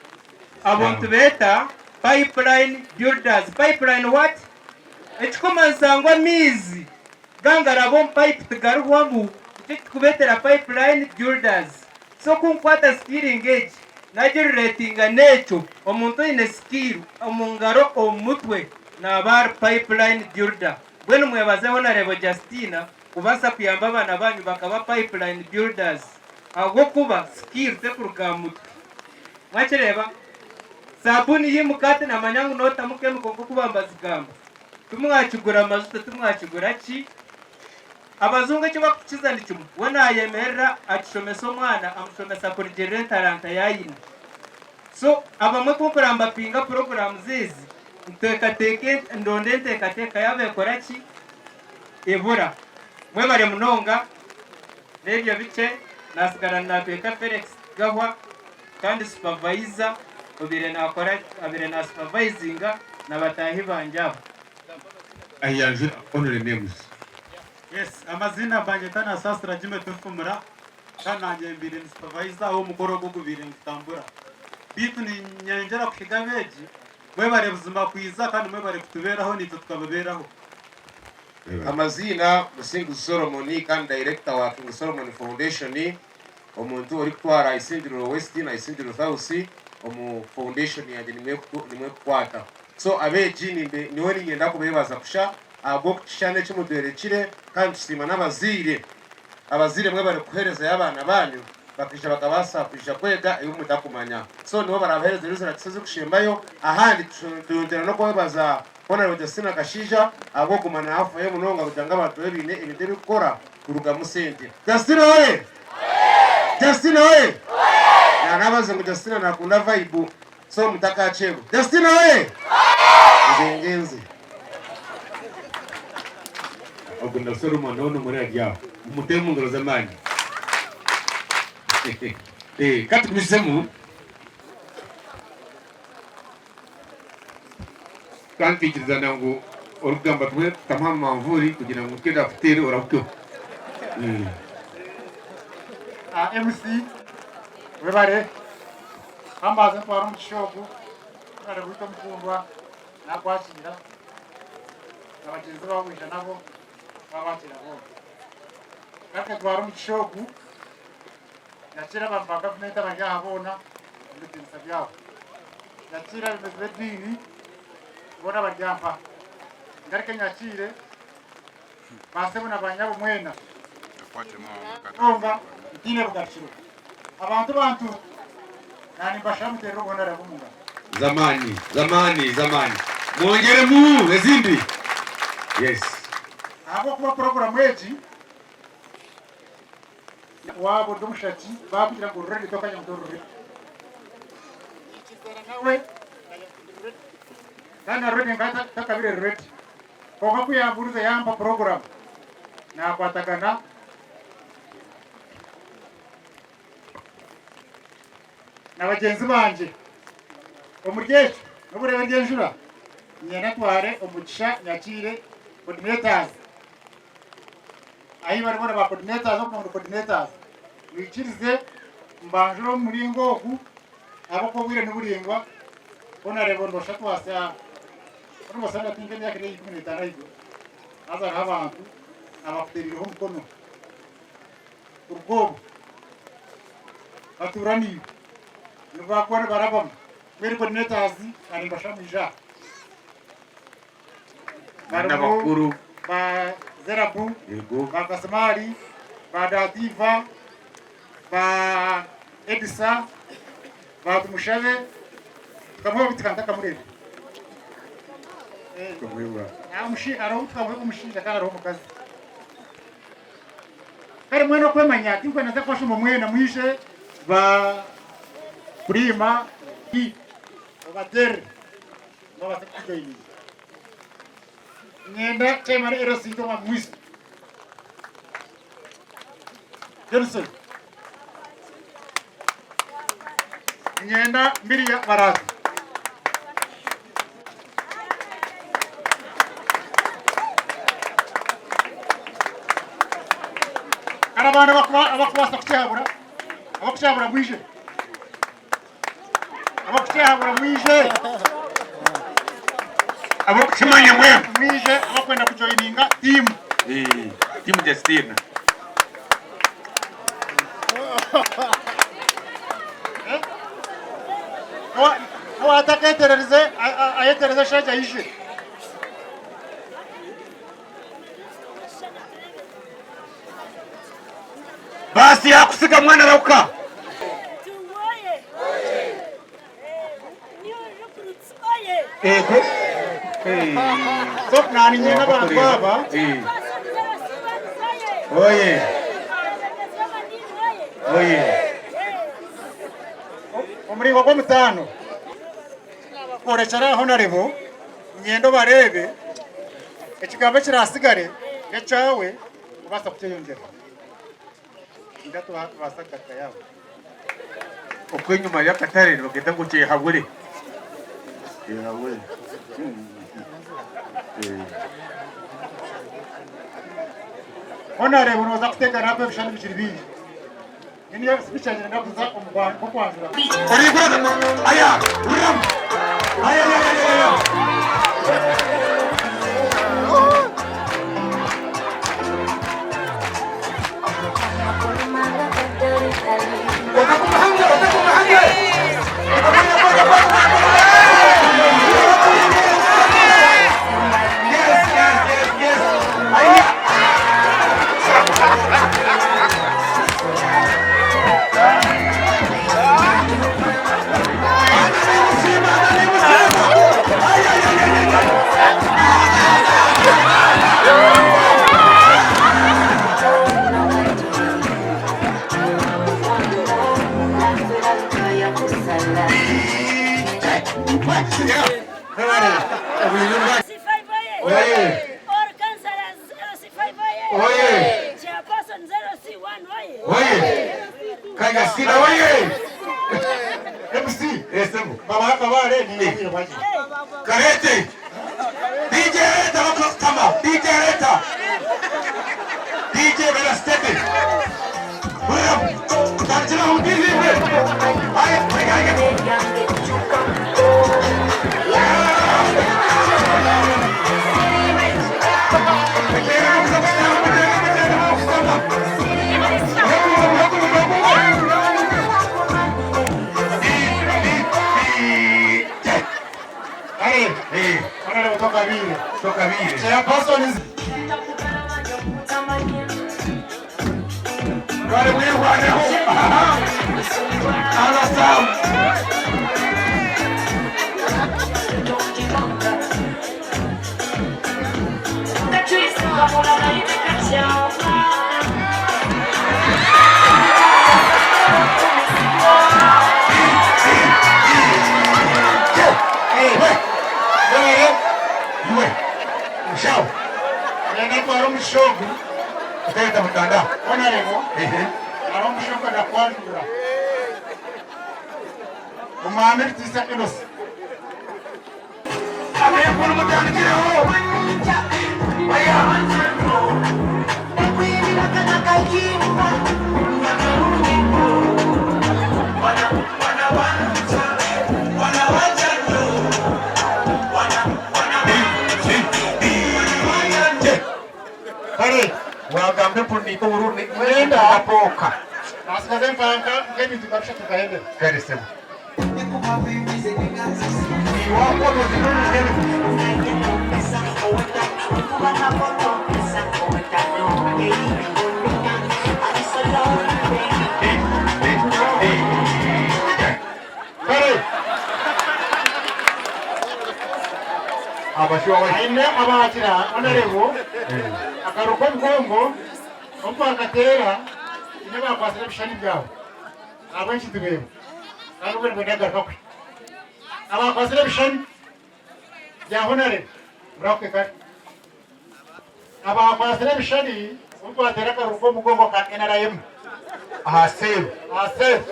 Abo nitubeeta pipeline builders pipeline what? Ekikumanyisa ngu amaizi Gangaraba omu pipe tigarihwamu nikyo kitukubeetera pipe line builders. So kunkwata skilling egi nagiriretinga nekyo omuntu oine skill omungaro omu mutwe naba ari pipe line builder. Mbwenu mwebaze Honarebo Justina kubaasa kuyamba abaana banyu bakaba pipe line builders ahabwokuba skill tekuruga aha mutwe. Mwakireeba? Sabuni yimuka hati namanya ngu notamu chemical nkoku bambazigamba. Timwakigura majuta, timwakigura ki? Abajungu eki barikukiza ni kimwe, we naayemerera akishomesa omwana, amushomesa kurugiirira entaranta ei aine. So abamwe ku nkurambapinga puroguraamu ezi, nteekateeka ndonda enteekateeka yaaba ekora ki? Ebura. Mwebare munonga, n'ebyo bikye, naatsigara naatweta Felix Gahwa. Kandi supervisor obaire nakora abaire na supervisinga na bataahi bangye abo. Ayanjura only names. Yes amaziina banyeta Nasasira Jimmy Tufumura kandi nanye mbaire ndi supervisor w'omukoro ogu ogubaire nigutambura. Beitu ninyongyera kuhiga abeegi mwebare buzima kwiza kandi mwebare kutubeeraho naitwe tukababeeraho. Amaziina Musinguzi Solomon kandi Director wa King Solomon Foundation. Omuntu orikutwara Isingiriro West na Isingiriro South omu foundation yangye nimwe ekukwata. So abeegi nyowe niinyenda kubeebaza kusha ahabw'okukishushani eki mutworekire kandi tusiima n'abazaire. Abazaire mwebare kuheerezayo abaana baanyu bakaija bakabaasa kwija kwega ebi mutakumanya. So nibo baraabaheereza results ezirikushembayo. Ahandi tuyongyera n'okwebaza Honourable Justina Kashaija ahabw'okuguma naafayo munonga kugira ngu abantu babe baine ebintu ebirikukora kurugamu sente. Justina oye! Justina oye! Naanabaze ngu Justina naakunda vibe so mutakakyebwa. Justina oye! Nze ngenze. Ogu na Solomon onu muri ari aho. Mumuteere omu ngaro z'amaani. Ka tugumizemu. Kandi twaikirizana ngu orikugamba tumwe tutamuha manvuuri kugira ngu twenda kuteera orahukeho. MC webare kambaze ntware omugisha ogu webare gwita omukundwa nakwakiira na bagyenzi bawe waija nabo wabakiira boona. Ngaruke ntware omugisha ogu Nyakiire abantu ba gavumenti abari aha boona omu bitiinisa byabo. Nyakiire abeebembezi b'ediini boona abari aha. Ngaruke nyakiire baasebo na baanyabo mwena munonga ntaine bugarukiro. Abantu bantu! Naanye nimbashaba muteerere obuhonarabo omu ngaro. Z'amaani, z'amaani, z'amaani. Mwongyeremu ezindi. Yes. Ahabw'okuba puroguramu egi waaba ori omushaki baakugira ngu ori ready tokanya ngu tori ready. Naikirizana nawe kandi na ready nka takabire ready. Kwonka ku yambuurize yampa puroguramu naakwatagana. Na bagyenzi bangye omuri ekyo n'obureebe ry'enjura, niinyenda ntware omugisha nyakiire coordinators ahi bari boona ba coordinators okumanya ngu coordinators mwikirize mbanjure omu muringo ogu ahabw'okuba obwire niburaingwa honourable noshusha twasya honourable Sandra tinka emyaka eri 15 ahaiguru haza hariho abantu abakutereireho omukono. Kuruga obwo batuura naiwe nibo baakuba nibarabamu. Mbwenu coordinators nanye nimbashaba mwije aha. Nana Barimu abakuru. ba Zerabu, Yego. ba Kasimari, ba Dativa, ba Edisa, ba Tumushabe, tukamuha obu tukaba ntakamureebire. Tukamuheebwa. Hariho obu tukamuheebwa omushaija kandi hariho omukazi. Kare mwena okwemanya tinkwenda nze kubashoma mwena mwije ba Prima I obaterere babaase kutujoininga. Niinyenda chairman LC itwe omwami Mwiso Johnson. Niinyenda Miria Baraza. Kare abandi abakubaasa kukyehabura, abakukyehabura mwije. Abakukyehabura mwije. Ab'okukimanya mwena. Mwije abakwenda kujoininga tiimu. Tiimu Justina. Owataketererize ayetereze eshaija aije. Baasi yakusiga mwana rahuka. Ego. So naninyenda abantu aba. Oye. Oye. Omuringo gw'omutaano kworekyera aho narebo niinyenda obareebe ekigambo ekiraatsigare n'ekyawe kubaasa kukyeyongyera. Ninga tubaasa kugaruka yaaba. Okwenyuma y'akatare nibageta ngu kyehabure. Kyehabure. Honourable noza kuteeka naapa ebishushani bikiri bingi. Niyo speech yangye nenda kuza omu kw'okwanjura. Aya, huriramu. Aya, aya, aya, aya. Kanyasira oye! MC babahe akabare ninga obwire bwagye. Karete! DJ Reta bakutama! DJ Reta! DJ Bella Steady! Hurry up! Tandikira aho ndirimbe! Aye, reka reka! Kare, Honorable Tokabire. Chairperson is Kare mwehwaneho! Anasam. Mushaho, nenda kutwara omugisha ogu Oteeta mutanda. Honorable, hariho omushaija okwenda kwanjura. Omwami Rutiisa Innocent. Ab'enkuru mutandikireho. Oya. Kare wagamba empunu niita obururu Nenda. apooka. Nasigaza empanka nk'ebintu nka bishatu nkahendera. Kare sebo. Kare. Aine abaakira Honourable akaruka omugongo obu twakateera haine abakwatsire ebishushani byawe ahabw'enki tibeebwa kandi obwo nibwenda kugaruka kuhi abakwatsire ebishushani bya Honourable murahuke kare abakwatsire ebishushani obu twateera akaruka omugongo ka NRM Aha seeru. Aha seeru.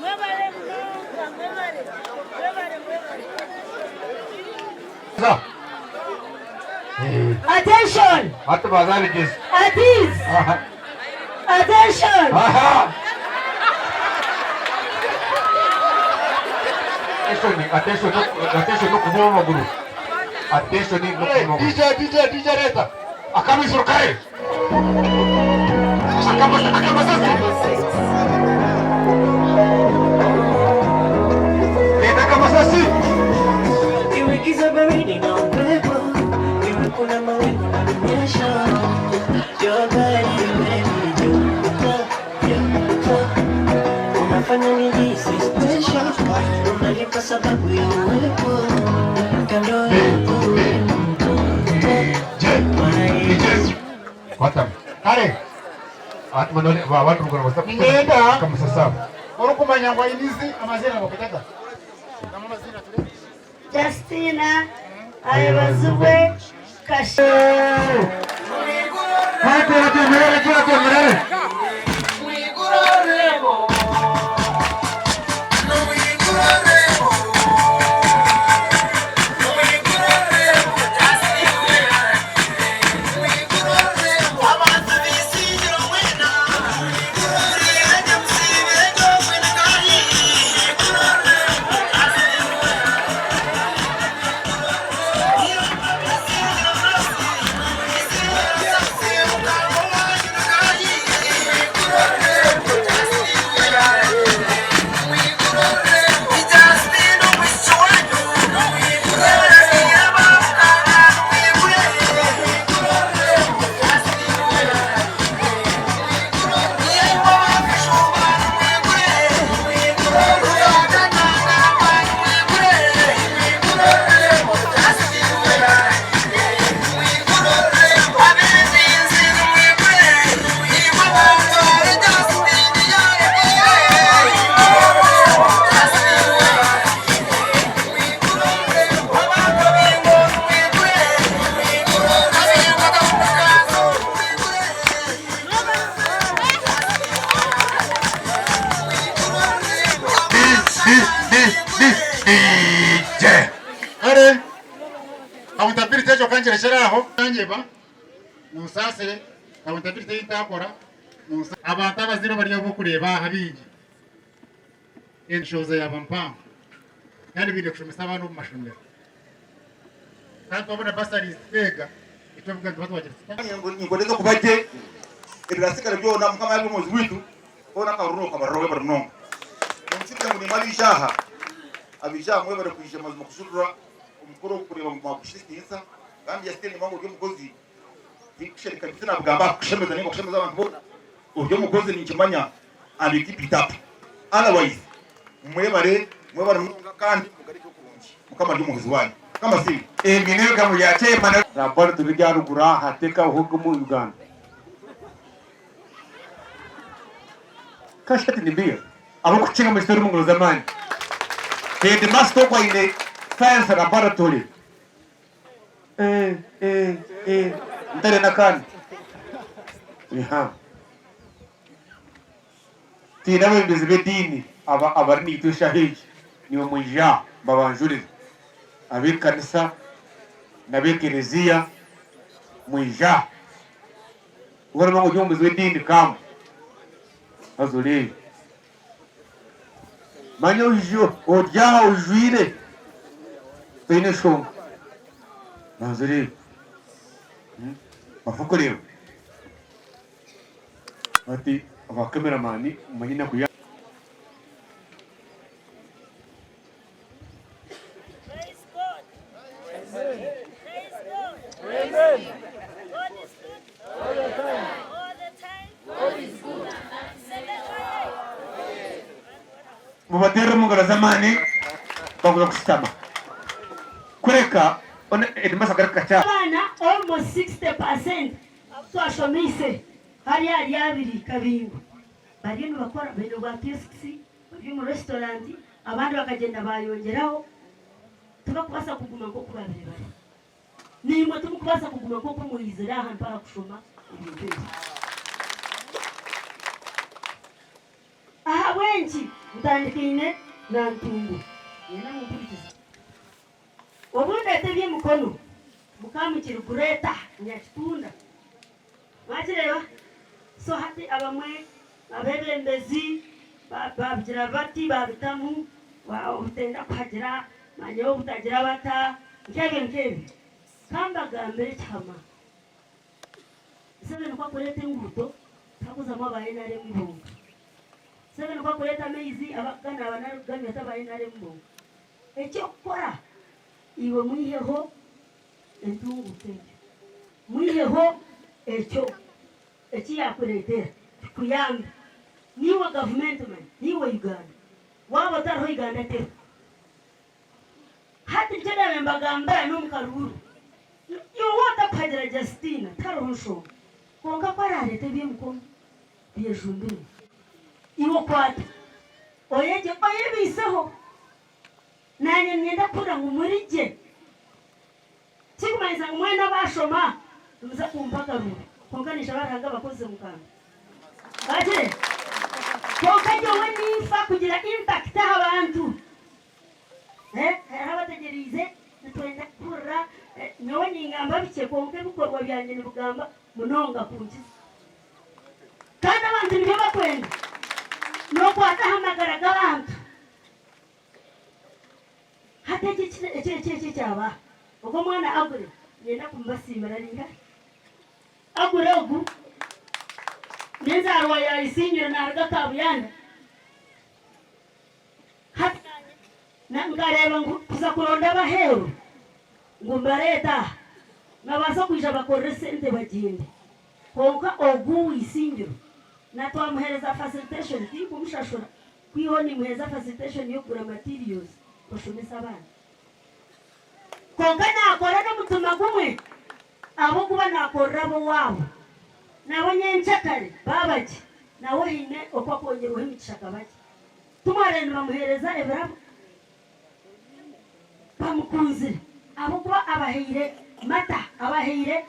Mwebale munonga mwebale mwebale mwebale. Attention! Hati bazabigize. At ease! Attention! Attention, attention, attention n'okuvuba amaguru. Attention n'okuvuba amaguru. DJ, DJ, DJ Reza. Akamisoro kare. Akamasasi. Leta akamasasi. Iwe giza baridi na upepo, iwe kuna mawingu na minyesho, jua kali iwe joto, unafanya nijihisi special, unanipa sababu ya uwepo kando yako wewe mtoto, Kwata. Kare. Hati manole abantu rugana basa. Nenda. Akamasasi. Orikumanya ngu aine izi amaziina bakwetaga. Justina Ayebazibwe Kashi. Kare accountability ekyo kankirekyere aho kanyeba munsaasire accountability ei ntakora abantu abazaire bari abokureeba aha baingi enshohoza yaaba mpango kandi baine kushomesa abaana omu mashomero kandi twabona bursaries twega itwe nituba twagira Nimboneza kuba gye ebirasigara byona Mukama yaaba omwozi waitu hoona akaruru kabariro webare munonga. Ahabw'okugira ngu nimwe abaija aha, abaija aha mwebare kwija mazima kujurira omukoro ogu kureeba ngu mwagushusha ekitiinisa kandi Justine nimanya ngu ori omukozi tinkushereka tinabugamba aha kukushemeza nainga kushemeza abantu boona ori omukozi ninkimanya and you keep it up otherwise mwebare mwebare munonga kandi mugarukeyo kurungi Mukama ari omuhwezi wanyu. Mukama asiimwe. Ebi n'ebigambo bya chairman. Laboratory rya ruguru aha tekaho omu Uganda. Kashati ni beer. Abarikukiga mugitere omu ngaro z'amaani. Headmaster ogwo aine science laboratory. Eh eh eh ntare n'akaana. Eha. Twine abebembezi b'ediini aba abari naitwe eshaaha egi, nimwe mwija mbabanjurire. Ab'ekanisa n'ab'ekereziya mwija. Waaba noreeba ngu ori omwebembezi w'ediini come haza oreebe. Manya oije ori aha ojwaire toine nshonga banza oreebe. Bafa kureeba. Hati aba cameraman mumanye enaku ya. Praise God. Praise God. Amen. God is good. All the time. All the time. God is good. Mubateerere omu ngaro z'amaani bakuza kushutama. Kureka headmaster agaruke kakye aha. Abaana almost 60% abu twashomeise hariya ahari abiri Kabingo bariyo nibakora baine bwa kiosks bari omu restaurant abandi bakagyenda bayongyeraho tibakubaasa kuguma nk'oku babaire bari. Naimwe timukubaasa kuguma nk'oku mwizire aha mpaha kushoma ebintu ebi. Ahabw'enki ntandikaine na Ntungo? Mwena mumpurikize. Obu ndeeta eby'emikono, Mukamukiri Greta Nyakitunda. Mwakireeba? So hati abamwe abeebembezi baabigira bati baabitamu, obutenda kuhagira manya obutagira bata, nk'ebyo nk'ebyo. Ka mbagambire ekihama, Museveni ku arikureeta enguuto, takuzamu aba nrm bonka. Museveni ku arikureeta amaizi, abakuganaaba nari kuganywa ti aba nrm bonka. Eky'okukora, iwe mwiheho entunguuka egyo. Mwiheho ekyo eki yaakureetera kikuyambe. Niiwe gavumenti manya, niiwe Uganda. Waaba otariho Uganda teriho. Hati nikyo naabaire mbagambira n'omu karuuru. Iwe waaba otarikuhagira Justina tihariho nshonga. Kwonka ku araareete eby'emikono byejumbirwe, iwe okwate oyegye oyebaiseho. Naanye niinyenda kuhurira ngu muri gye. Tikirikumanyisa ngu mwena abaashoma nimuza kumpa akaruuru, kwonka ninshaba Ruhanga abakozese mukampa. Bagire. Kwonka nyowe ninfa kugira impact aha bantu. Hariho abategyereize nitwenda kuhurira, nyowe ningamba bikye kwonka ebikorwa byangye nibigamba munonga kunkiza. Kandi abantu nibyo bakwenda, nokwata aha magara g'abantu. Hati eki eki eki eki ekyaba aha, ogu omwana Agure niinyenda kumubasiimira ari nkahi? Agure ogu n'enzaarwa ya Isingiro naaruga Kabuyanda. Hati naanye nkareeba ngu kuza kuronda ab'aheeru ngu mbareete aha, nibabaasa kwija bakorere esente bagyende. Kwonka ogu ow'Isingiro na twamuheereza facilitation, tinkumushashura, Kwihaho nimuheereza facilitation y'okugura materials bashomese abaana. Kwonka naakora n'omutima gumwe ahabw'okuba naakorera ab'owaabo. Nabo nyenkyakare baaba gye, nawe haine oku akwongyerwaho emigisha akaba gye. Tumwaraire nibamuheereza ebirabo, bamukunzire ahabw'okuba abahaire mata, abahaire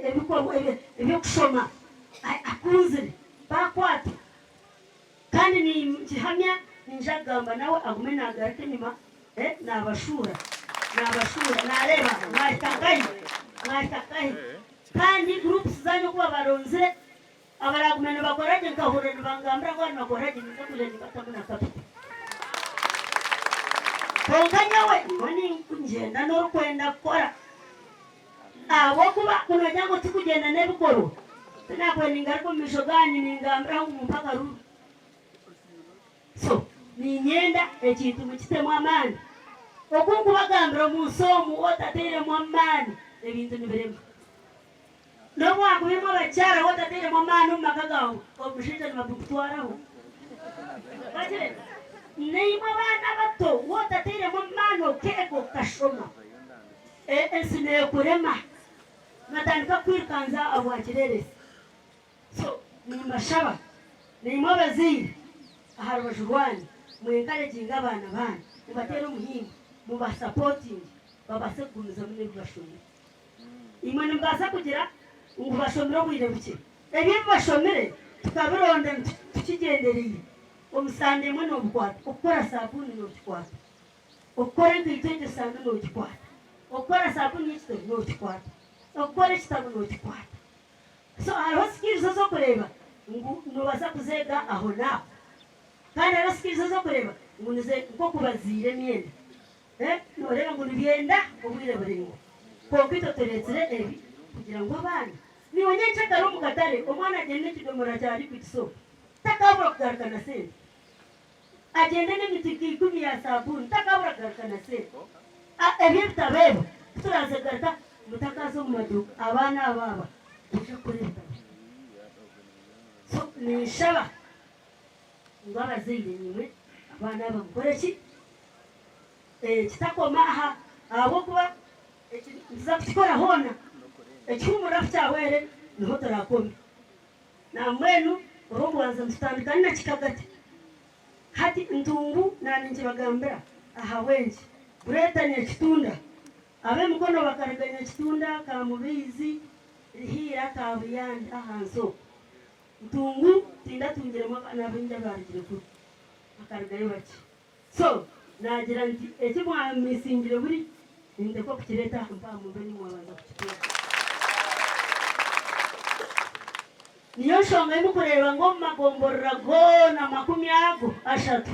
ebikorwa eby'okushoma, akunzire baakwatwa. Kandi ninkihamya ninyija kugamba nawe agume nagaruka enyima nabashuura nabashuura nareeba mwahika nkahi mwahika nkahi kandi groups zanyu oku babaronzire abaragume nibakora gye nkahurira nibangambira ngu nibakora gye ninza kwija nimbatamu na capital kwonka nyowe nyowe ningyenda n'orikwenda kukora Ahabw'okuba ku noogira ngu tikugyenda n'ebikorwa, tinakubaire ningaruka omu maisho gaanyu ningambiraho ngu mumpe akaruru. So. Niinyenda ekintu mukitemu amaani. Oku nkubagambira omu nsi omu otateiremu amaani ebintu nibirema. N'obu wakuba imwe abakyara otateiremu amaani omu maka gaawe omushaija nibabikutwaraho. Wakireba? Naimwe abaana abato wotateiremu amaani okeega okashoma ensi nekurema. Nibatandika kukwirukanza ahabwa kireerezi. So nimbashaba naimwe abazaire aha rubaju rwanyu mu encouraginge abaana banyu mubateere omuhimbo muba supportinge babaase kugumizamu n'ebi bashomire. Imwe nimubaasa kugira ngu bashomire obwire bukye. Ebyo ebi bashomire tukabironda tukigyendereire. Omu sande emwe nobikwata, okukora sabuuni nokikwata, okukora enkaito egyo sande nogikwata, okukora sabuuni y'ekitogi nokikwata, okukora ekitabo nokikwata. So hariho skills ez'okureeba ngu noobaasa kuzeega ahonaaho. Kandi hariho skills ez'okureeba ngu nize nk'okubaziira emyenda. Nooreeba ngu nibyenda obwire buraingwa. Kwonka itwe tureetsire ebi kugira ngu abaana, niiwe nyencakare omu katare omwana agyende n'ekidomora kya liquid soap takaabura kugaruka na sente. Agyende n'emiti nka ikumi ya saabuuni takaabura kugaruka na sente. Ebyo ebitabo ebyo ku turaaze kugaruka mutakaaza omu maduuka abaana abo aba baija kukora ebitabo. So ninshaba ngu abazaire naimwe abaana aba mukore ki? Kitakoma aha ahabw'okuba eki nituza kukikora hoona ekihuumuriro ku kyahwere niho turaakome. Nambwenu orw'okubanza nitutandika na kikagati. Hati ntungu naaninkibagambira ahabw'enki Greater Nyakitunda ab'emikono bakaruga Nyakitunda, Kamubaizi, Rihiira, Kabuyanda ahansi okwo. Ntungu tindatungiremu abaana baingi abaarugire kuri, bakarugayo bakye. So naagira nti eki mwamisingire buri nintekwa kukireeta aha mpaha mube nimwe mwabanza kukikora. Niyo nshonga ei mukureeba ngu omu magomborora goona makumi ago ashatu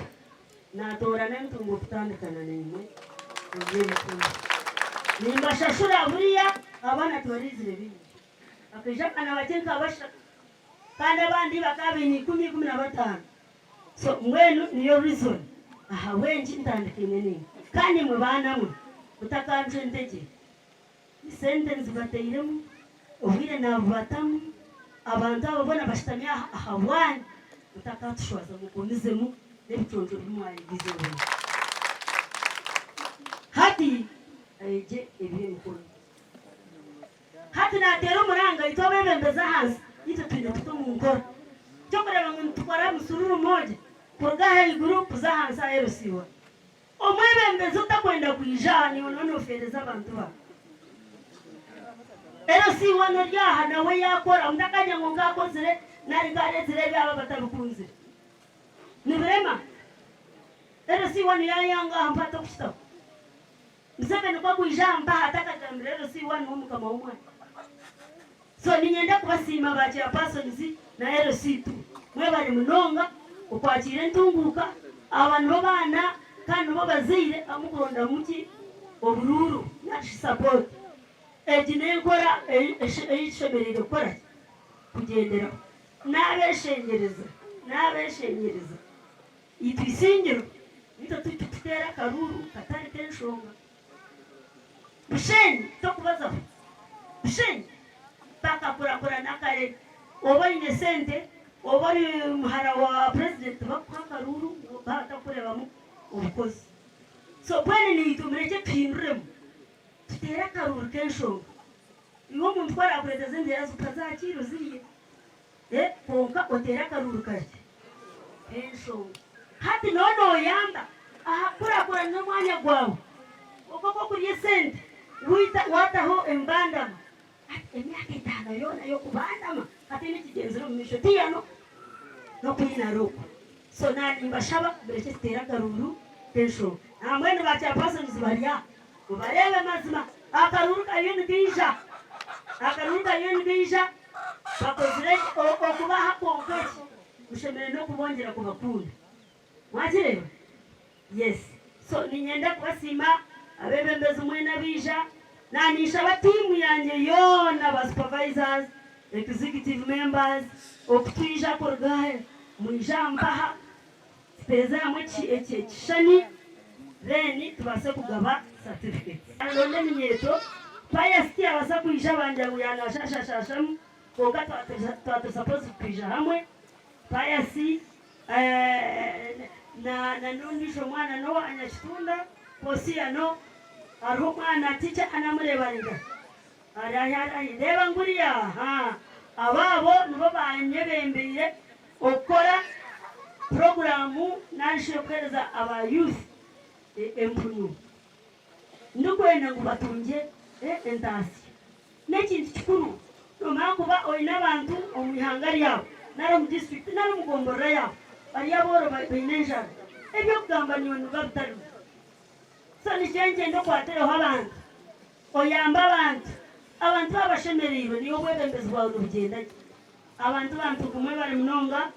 naatoorana entungo kutandikana naimwe omu by'emikono. Nimbashashura buriya abaana tibaraizire baingi. Hakaija abaana bakye nka bashatu kandi abandi bakaba baine ikumi, 15. So mbwenu niyo reason ahabwenki ntandikaine naimwe. Kandi imwe baana mwe mutakancwa entegye. Esente nzibatairemu, obwire nabubatamu, abantu aba boona bashutami aha ahabwanyu. Mutakatushwaza mugumizemu n'ebiconco bi mwayegize buri. Hati ayegye eby'emikono. Hati naateera omuranga itwe abeebembezi ahansi, itwe twine kuta omu nkora. Ky'okureeba ngu nitukora musururu moja kuruga ahaiguru kuza ahansi aha LC1. Omwebembezi otakwenda kwija aha niiwe nooba noofeereza abantu baawe. LC1 ori aha nawe yaakora mutakagira ngu nkaakozire nari nkaareetsire ebi aba batabikunzire. Nibirema. LC1 yaayanga aha mpaata okukitaho. Museveni ku akwija aha mpaha atakagambire LC one niwe mukama w'omwanya. So niinyenda kubasiima ba chairpersons na LC two mwebare munonga okwakiira entunguuka aba nibo baana kandi nibo bazaire abu mukurondamu ki oburuuru narishi support. Egi n'enkora ei tushemereire kukora ki kugyenderaho. Nabeshengyereza nabeshengyereza. Itwe Isingiro nitwe turi tuteera akaruuru katari k'enshonga. Bushenyi tokubazaho. Bushenyi bakakurakurana kare oba oine sente oba ori muhara wa president tibakuha akaruuru batakurebamu obukozi. So mbwenu naitwe murekye tuhinduremu tuteere akaruuru k'enshonga. Iwe omuntu ku arakureetera sente okazakiira ozirye. Kwonka oteere akaruuru kakye k'enshonga. Hati nooba nooyamba aha kukurakurana omwanya gwawe okwo okw'okurya esente waataho embandama. Hati emyaka etaano yoona y'okubandama hataine ekigyenzire omu maisho tiyano n'okwinara okwo. So naanye nimbashaba murekye tuteere akaruuru k'enshonga. Nambwenu ba chairpersons bari aha mubareebe mazima akaruuru kariyo nikaija, akaruuru kariyo nikaija. Bakozire okubaha kwonka eki mushemereire n'okubongyera kubakunda. Mwakireeba? Yes. So niinyenda kubasiima abeebembezi mwena abaija. Naninshaba tiimu yangye yoona ba supervisors, executive members okutwija kuruga mwije aha mpaha. Tuteeze hamwe ekishushani then tubaase kugaba certificates. Ronda eminyeeto, Pius tiyabaasa kwija bangira ngu yanashashashashamu kwonka twaba turi supposed kwija hamwe. Pius na n'ondiijo mwana n'owa Nyakitunda, Posiano, hariho omwana teacher anamureeba ari nkahi? Ari ahi ari ahi? Ndeeba nguriya ahaa. Abo abo nibo banyebembeire okukora puroguraamu nari shi y'okuheereza aba youth empunu. Ndikwenda ngu batungye entaasya. N'ekintu kikuru nomanya kuba oine abantu omu ihanga ryawe nari omu disiturikiti nari omu gomborora yaawe bari abooro baine enjara. Eby'okugamba nyowe nibiba bitarimu. So nikyo ngyenda okwatireho abantu, oyambe abantu. Abantu baaba bashemereirwe niiwe obwebembezi bwawe nibugyenda gye. Abantu bantu mwebare munonga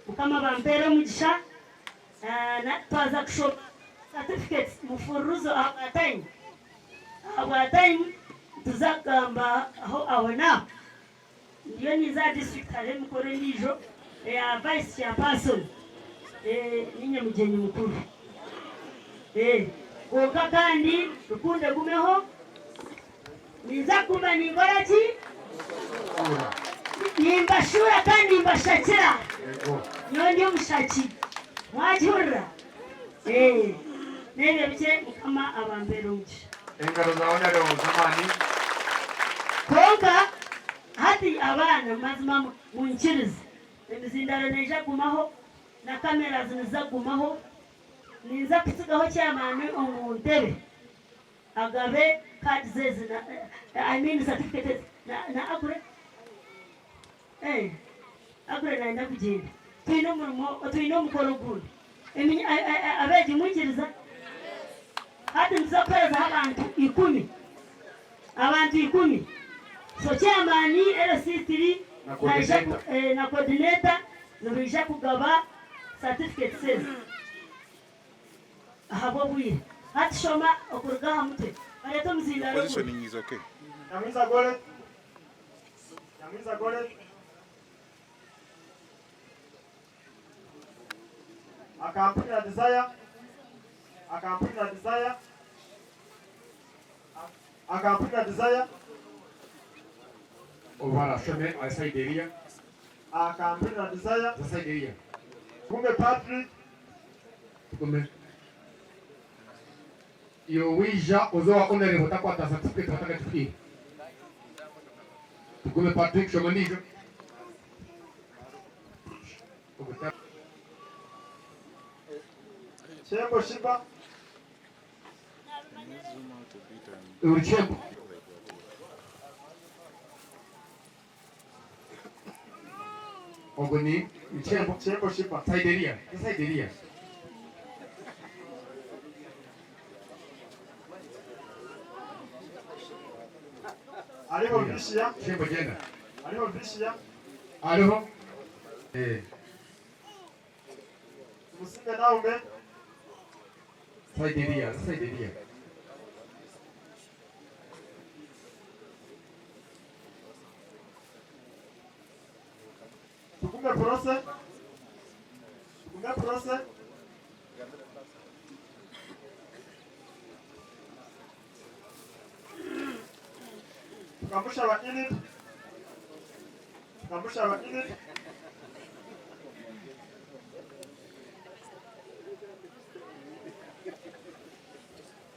mukama abampeere omugisha twaza kushoma certificates mufururuzo ahabwa time ahabwa time nituza kugamba aho aho naho ndiyo ninza aha district hariho emikoro endijo eya vice chairperson ninye mugyenyi mukuru kwonka kandi rukundo egumeho. Ninza kuguma ninkora ki? Nimbashuura kandi nimbashakira. Nyowe ndi omushaki. Mwagihurira? Eh, n'ebyo bikye Mukama abampeere omugisha. Engaro za Honourable z'amaani. Kwonka hati abaana mazima munyikirize, emizindaro neija kugumaho na cameras niziza kugumaho. Ninza kutsigaho chairman omu ntebe. Agabe cards ezi na I mean certificate ezi na na Agure eh Agure nayenda kugyenda twine omurimo twine omukoro ogundi eminya abeegi mwikiriza hati nituza kuherezaho abantu ikumi abantu ikumi so chairman LC3 Na naija coordinator. eh, na coordinator nibaija kugaba certificates ezi. Ahabw'obwire, hati shoma okuruga aha mutwe. Bareete omuzindaaro ogwo. Positioning is okay. Nyamwiza Goreti, Nyamwiza Goreti. Akampurira Desire, Akampurira Desire, Akampurira Desire. Obu arashome aha side eriya. Akampurira Desire. Za side eriya. Tugume Patrick. Tugume. Iwe waija oze owa Honourable otakwata certificate batakagikuhaire. Tugume Patrick shoma endiijo. Kyembo Shiba. Orukyembo. Ogwo ni Kyembo. Kyembo Shiba. Side eriya. Side eriya. Hariho Vishiya. Kyembo gyenda. Hariho Vishiya. Hariho. Eh. Tumusiime Naume. Side eriya. Side eriya. Tugume Prose. Tugume Prose. Tukamushaba Enid. Tukamushaba Enid.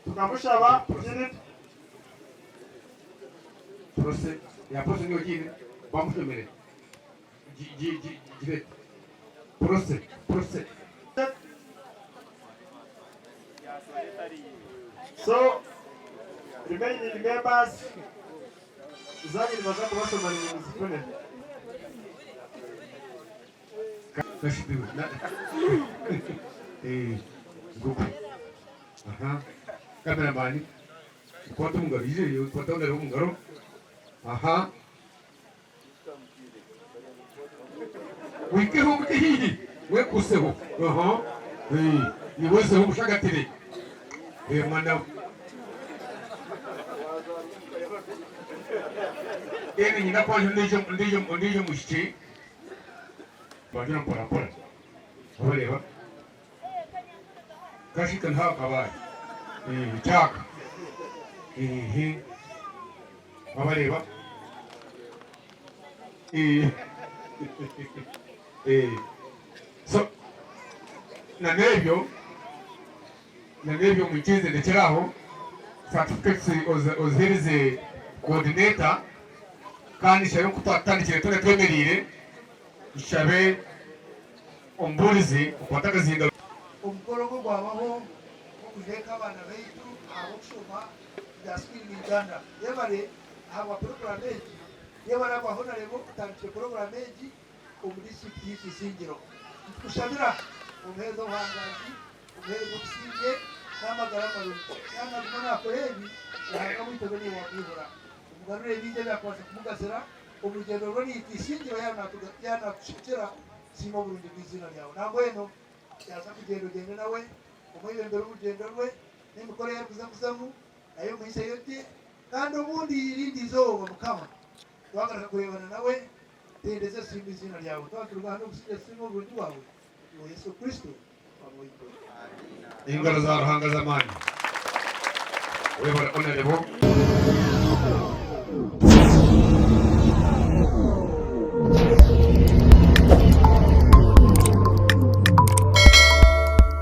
Tukamushaba Enid. Prose ya prose niyo giine bamushomere girete prose prose. So remaining members zanyu nibaza kubashoma nimwe muzifune. Aha cameraman kwata omungaro ije kwata ondareho omungaro aha wikeho wike hihi wekuseho aha eh niweseho mushagatire eh mwana then nyina kwanje ondijo ondijo ondijo mushiki twagira mpora mpora obareba. Kashika niho akabaare. Kyaka. Wabareeba? So na n'ebyo na n'ebyo mwikirize ndekyere aho certificates oziheereze coordinator kandi nshabe nku twatandikire twena twemereire nshabe omubuurizi okwate akazindaaro. Omukoro ogu gwabaho ogw'okujweka abaana baitu ahabw'okushoma ebya Skill in Uganda. Yebare ahabwa puroguraamu egi. Yebare ahabwa Honarebo otandikire puroguraamu egi omu disiturikiti yaitu Isingiro. Nitukushabira omuheereze obuhanganzi, omuheereze obusingye n'amagara marungi. Yaaba naguma nakora ebi, Ruhanga waitu abe niiwe wamwihura. Omugarurire bingi ebyakubaasa kumugasira omu rugyendo rwe naitwe Isingiro yaaba natushekera. Siima oburungi bw'eiziina ryawe. Nambwenu yaaza kugyenda ogyende nawe, omwebembere omu rugyendo rwe, n'emikoro ei arikuza kuzamu, nayo omuhitseyo gye. Kandi obundi erindi izooba Mukama twagaruka kureebana nawe, tendeza esiima eiziina ryawe. Twaba nituruga hanu obusinge tusiime oburungi bwawe, Iwe Yesu Kristo, Mukama waitu. Engaro za Ruhanga z'amaani. Webare Honourable.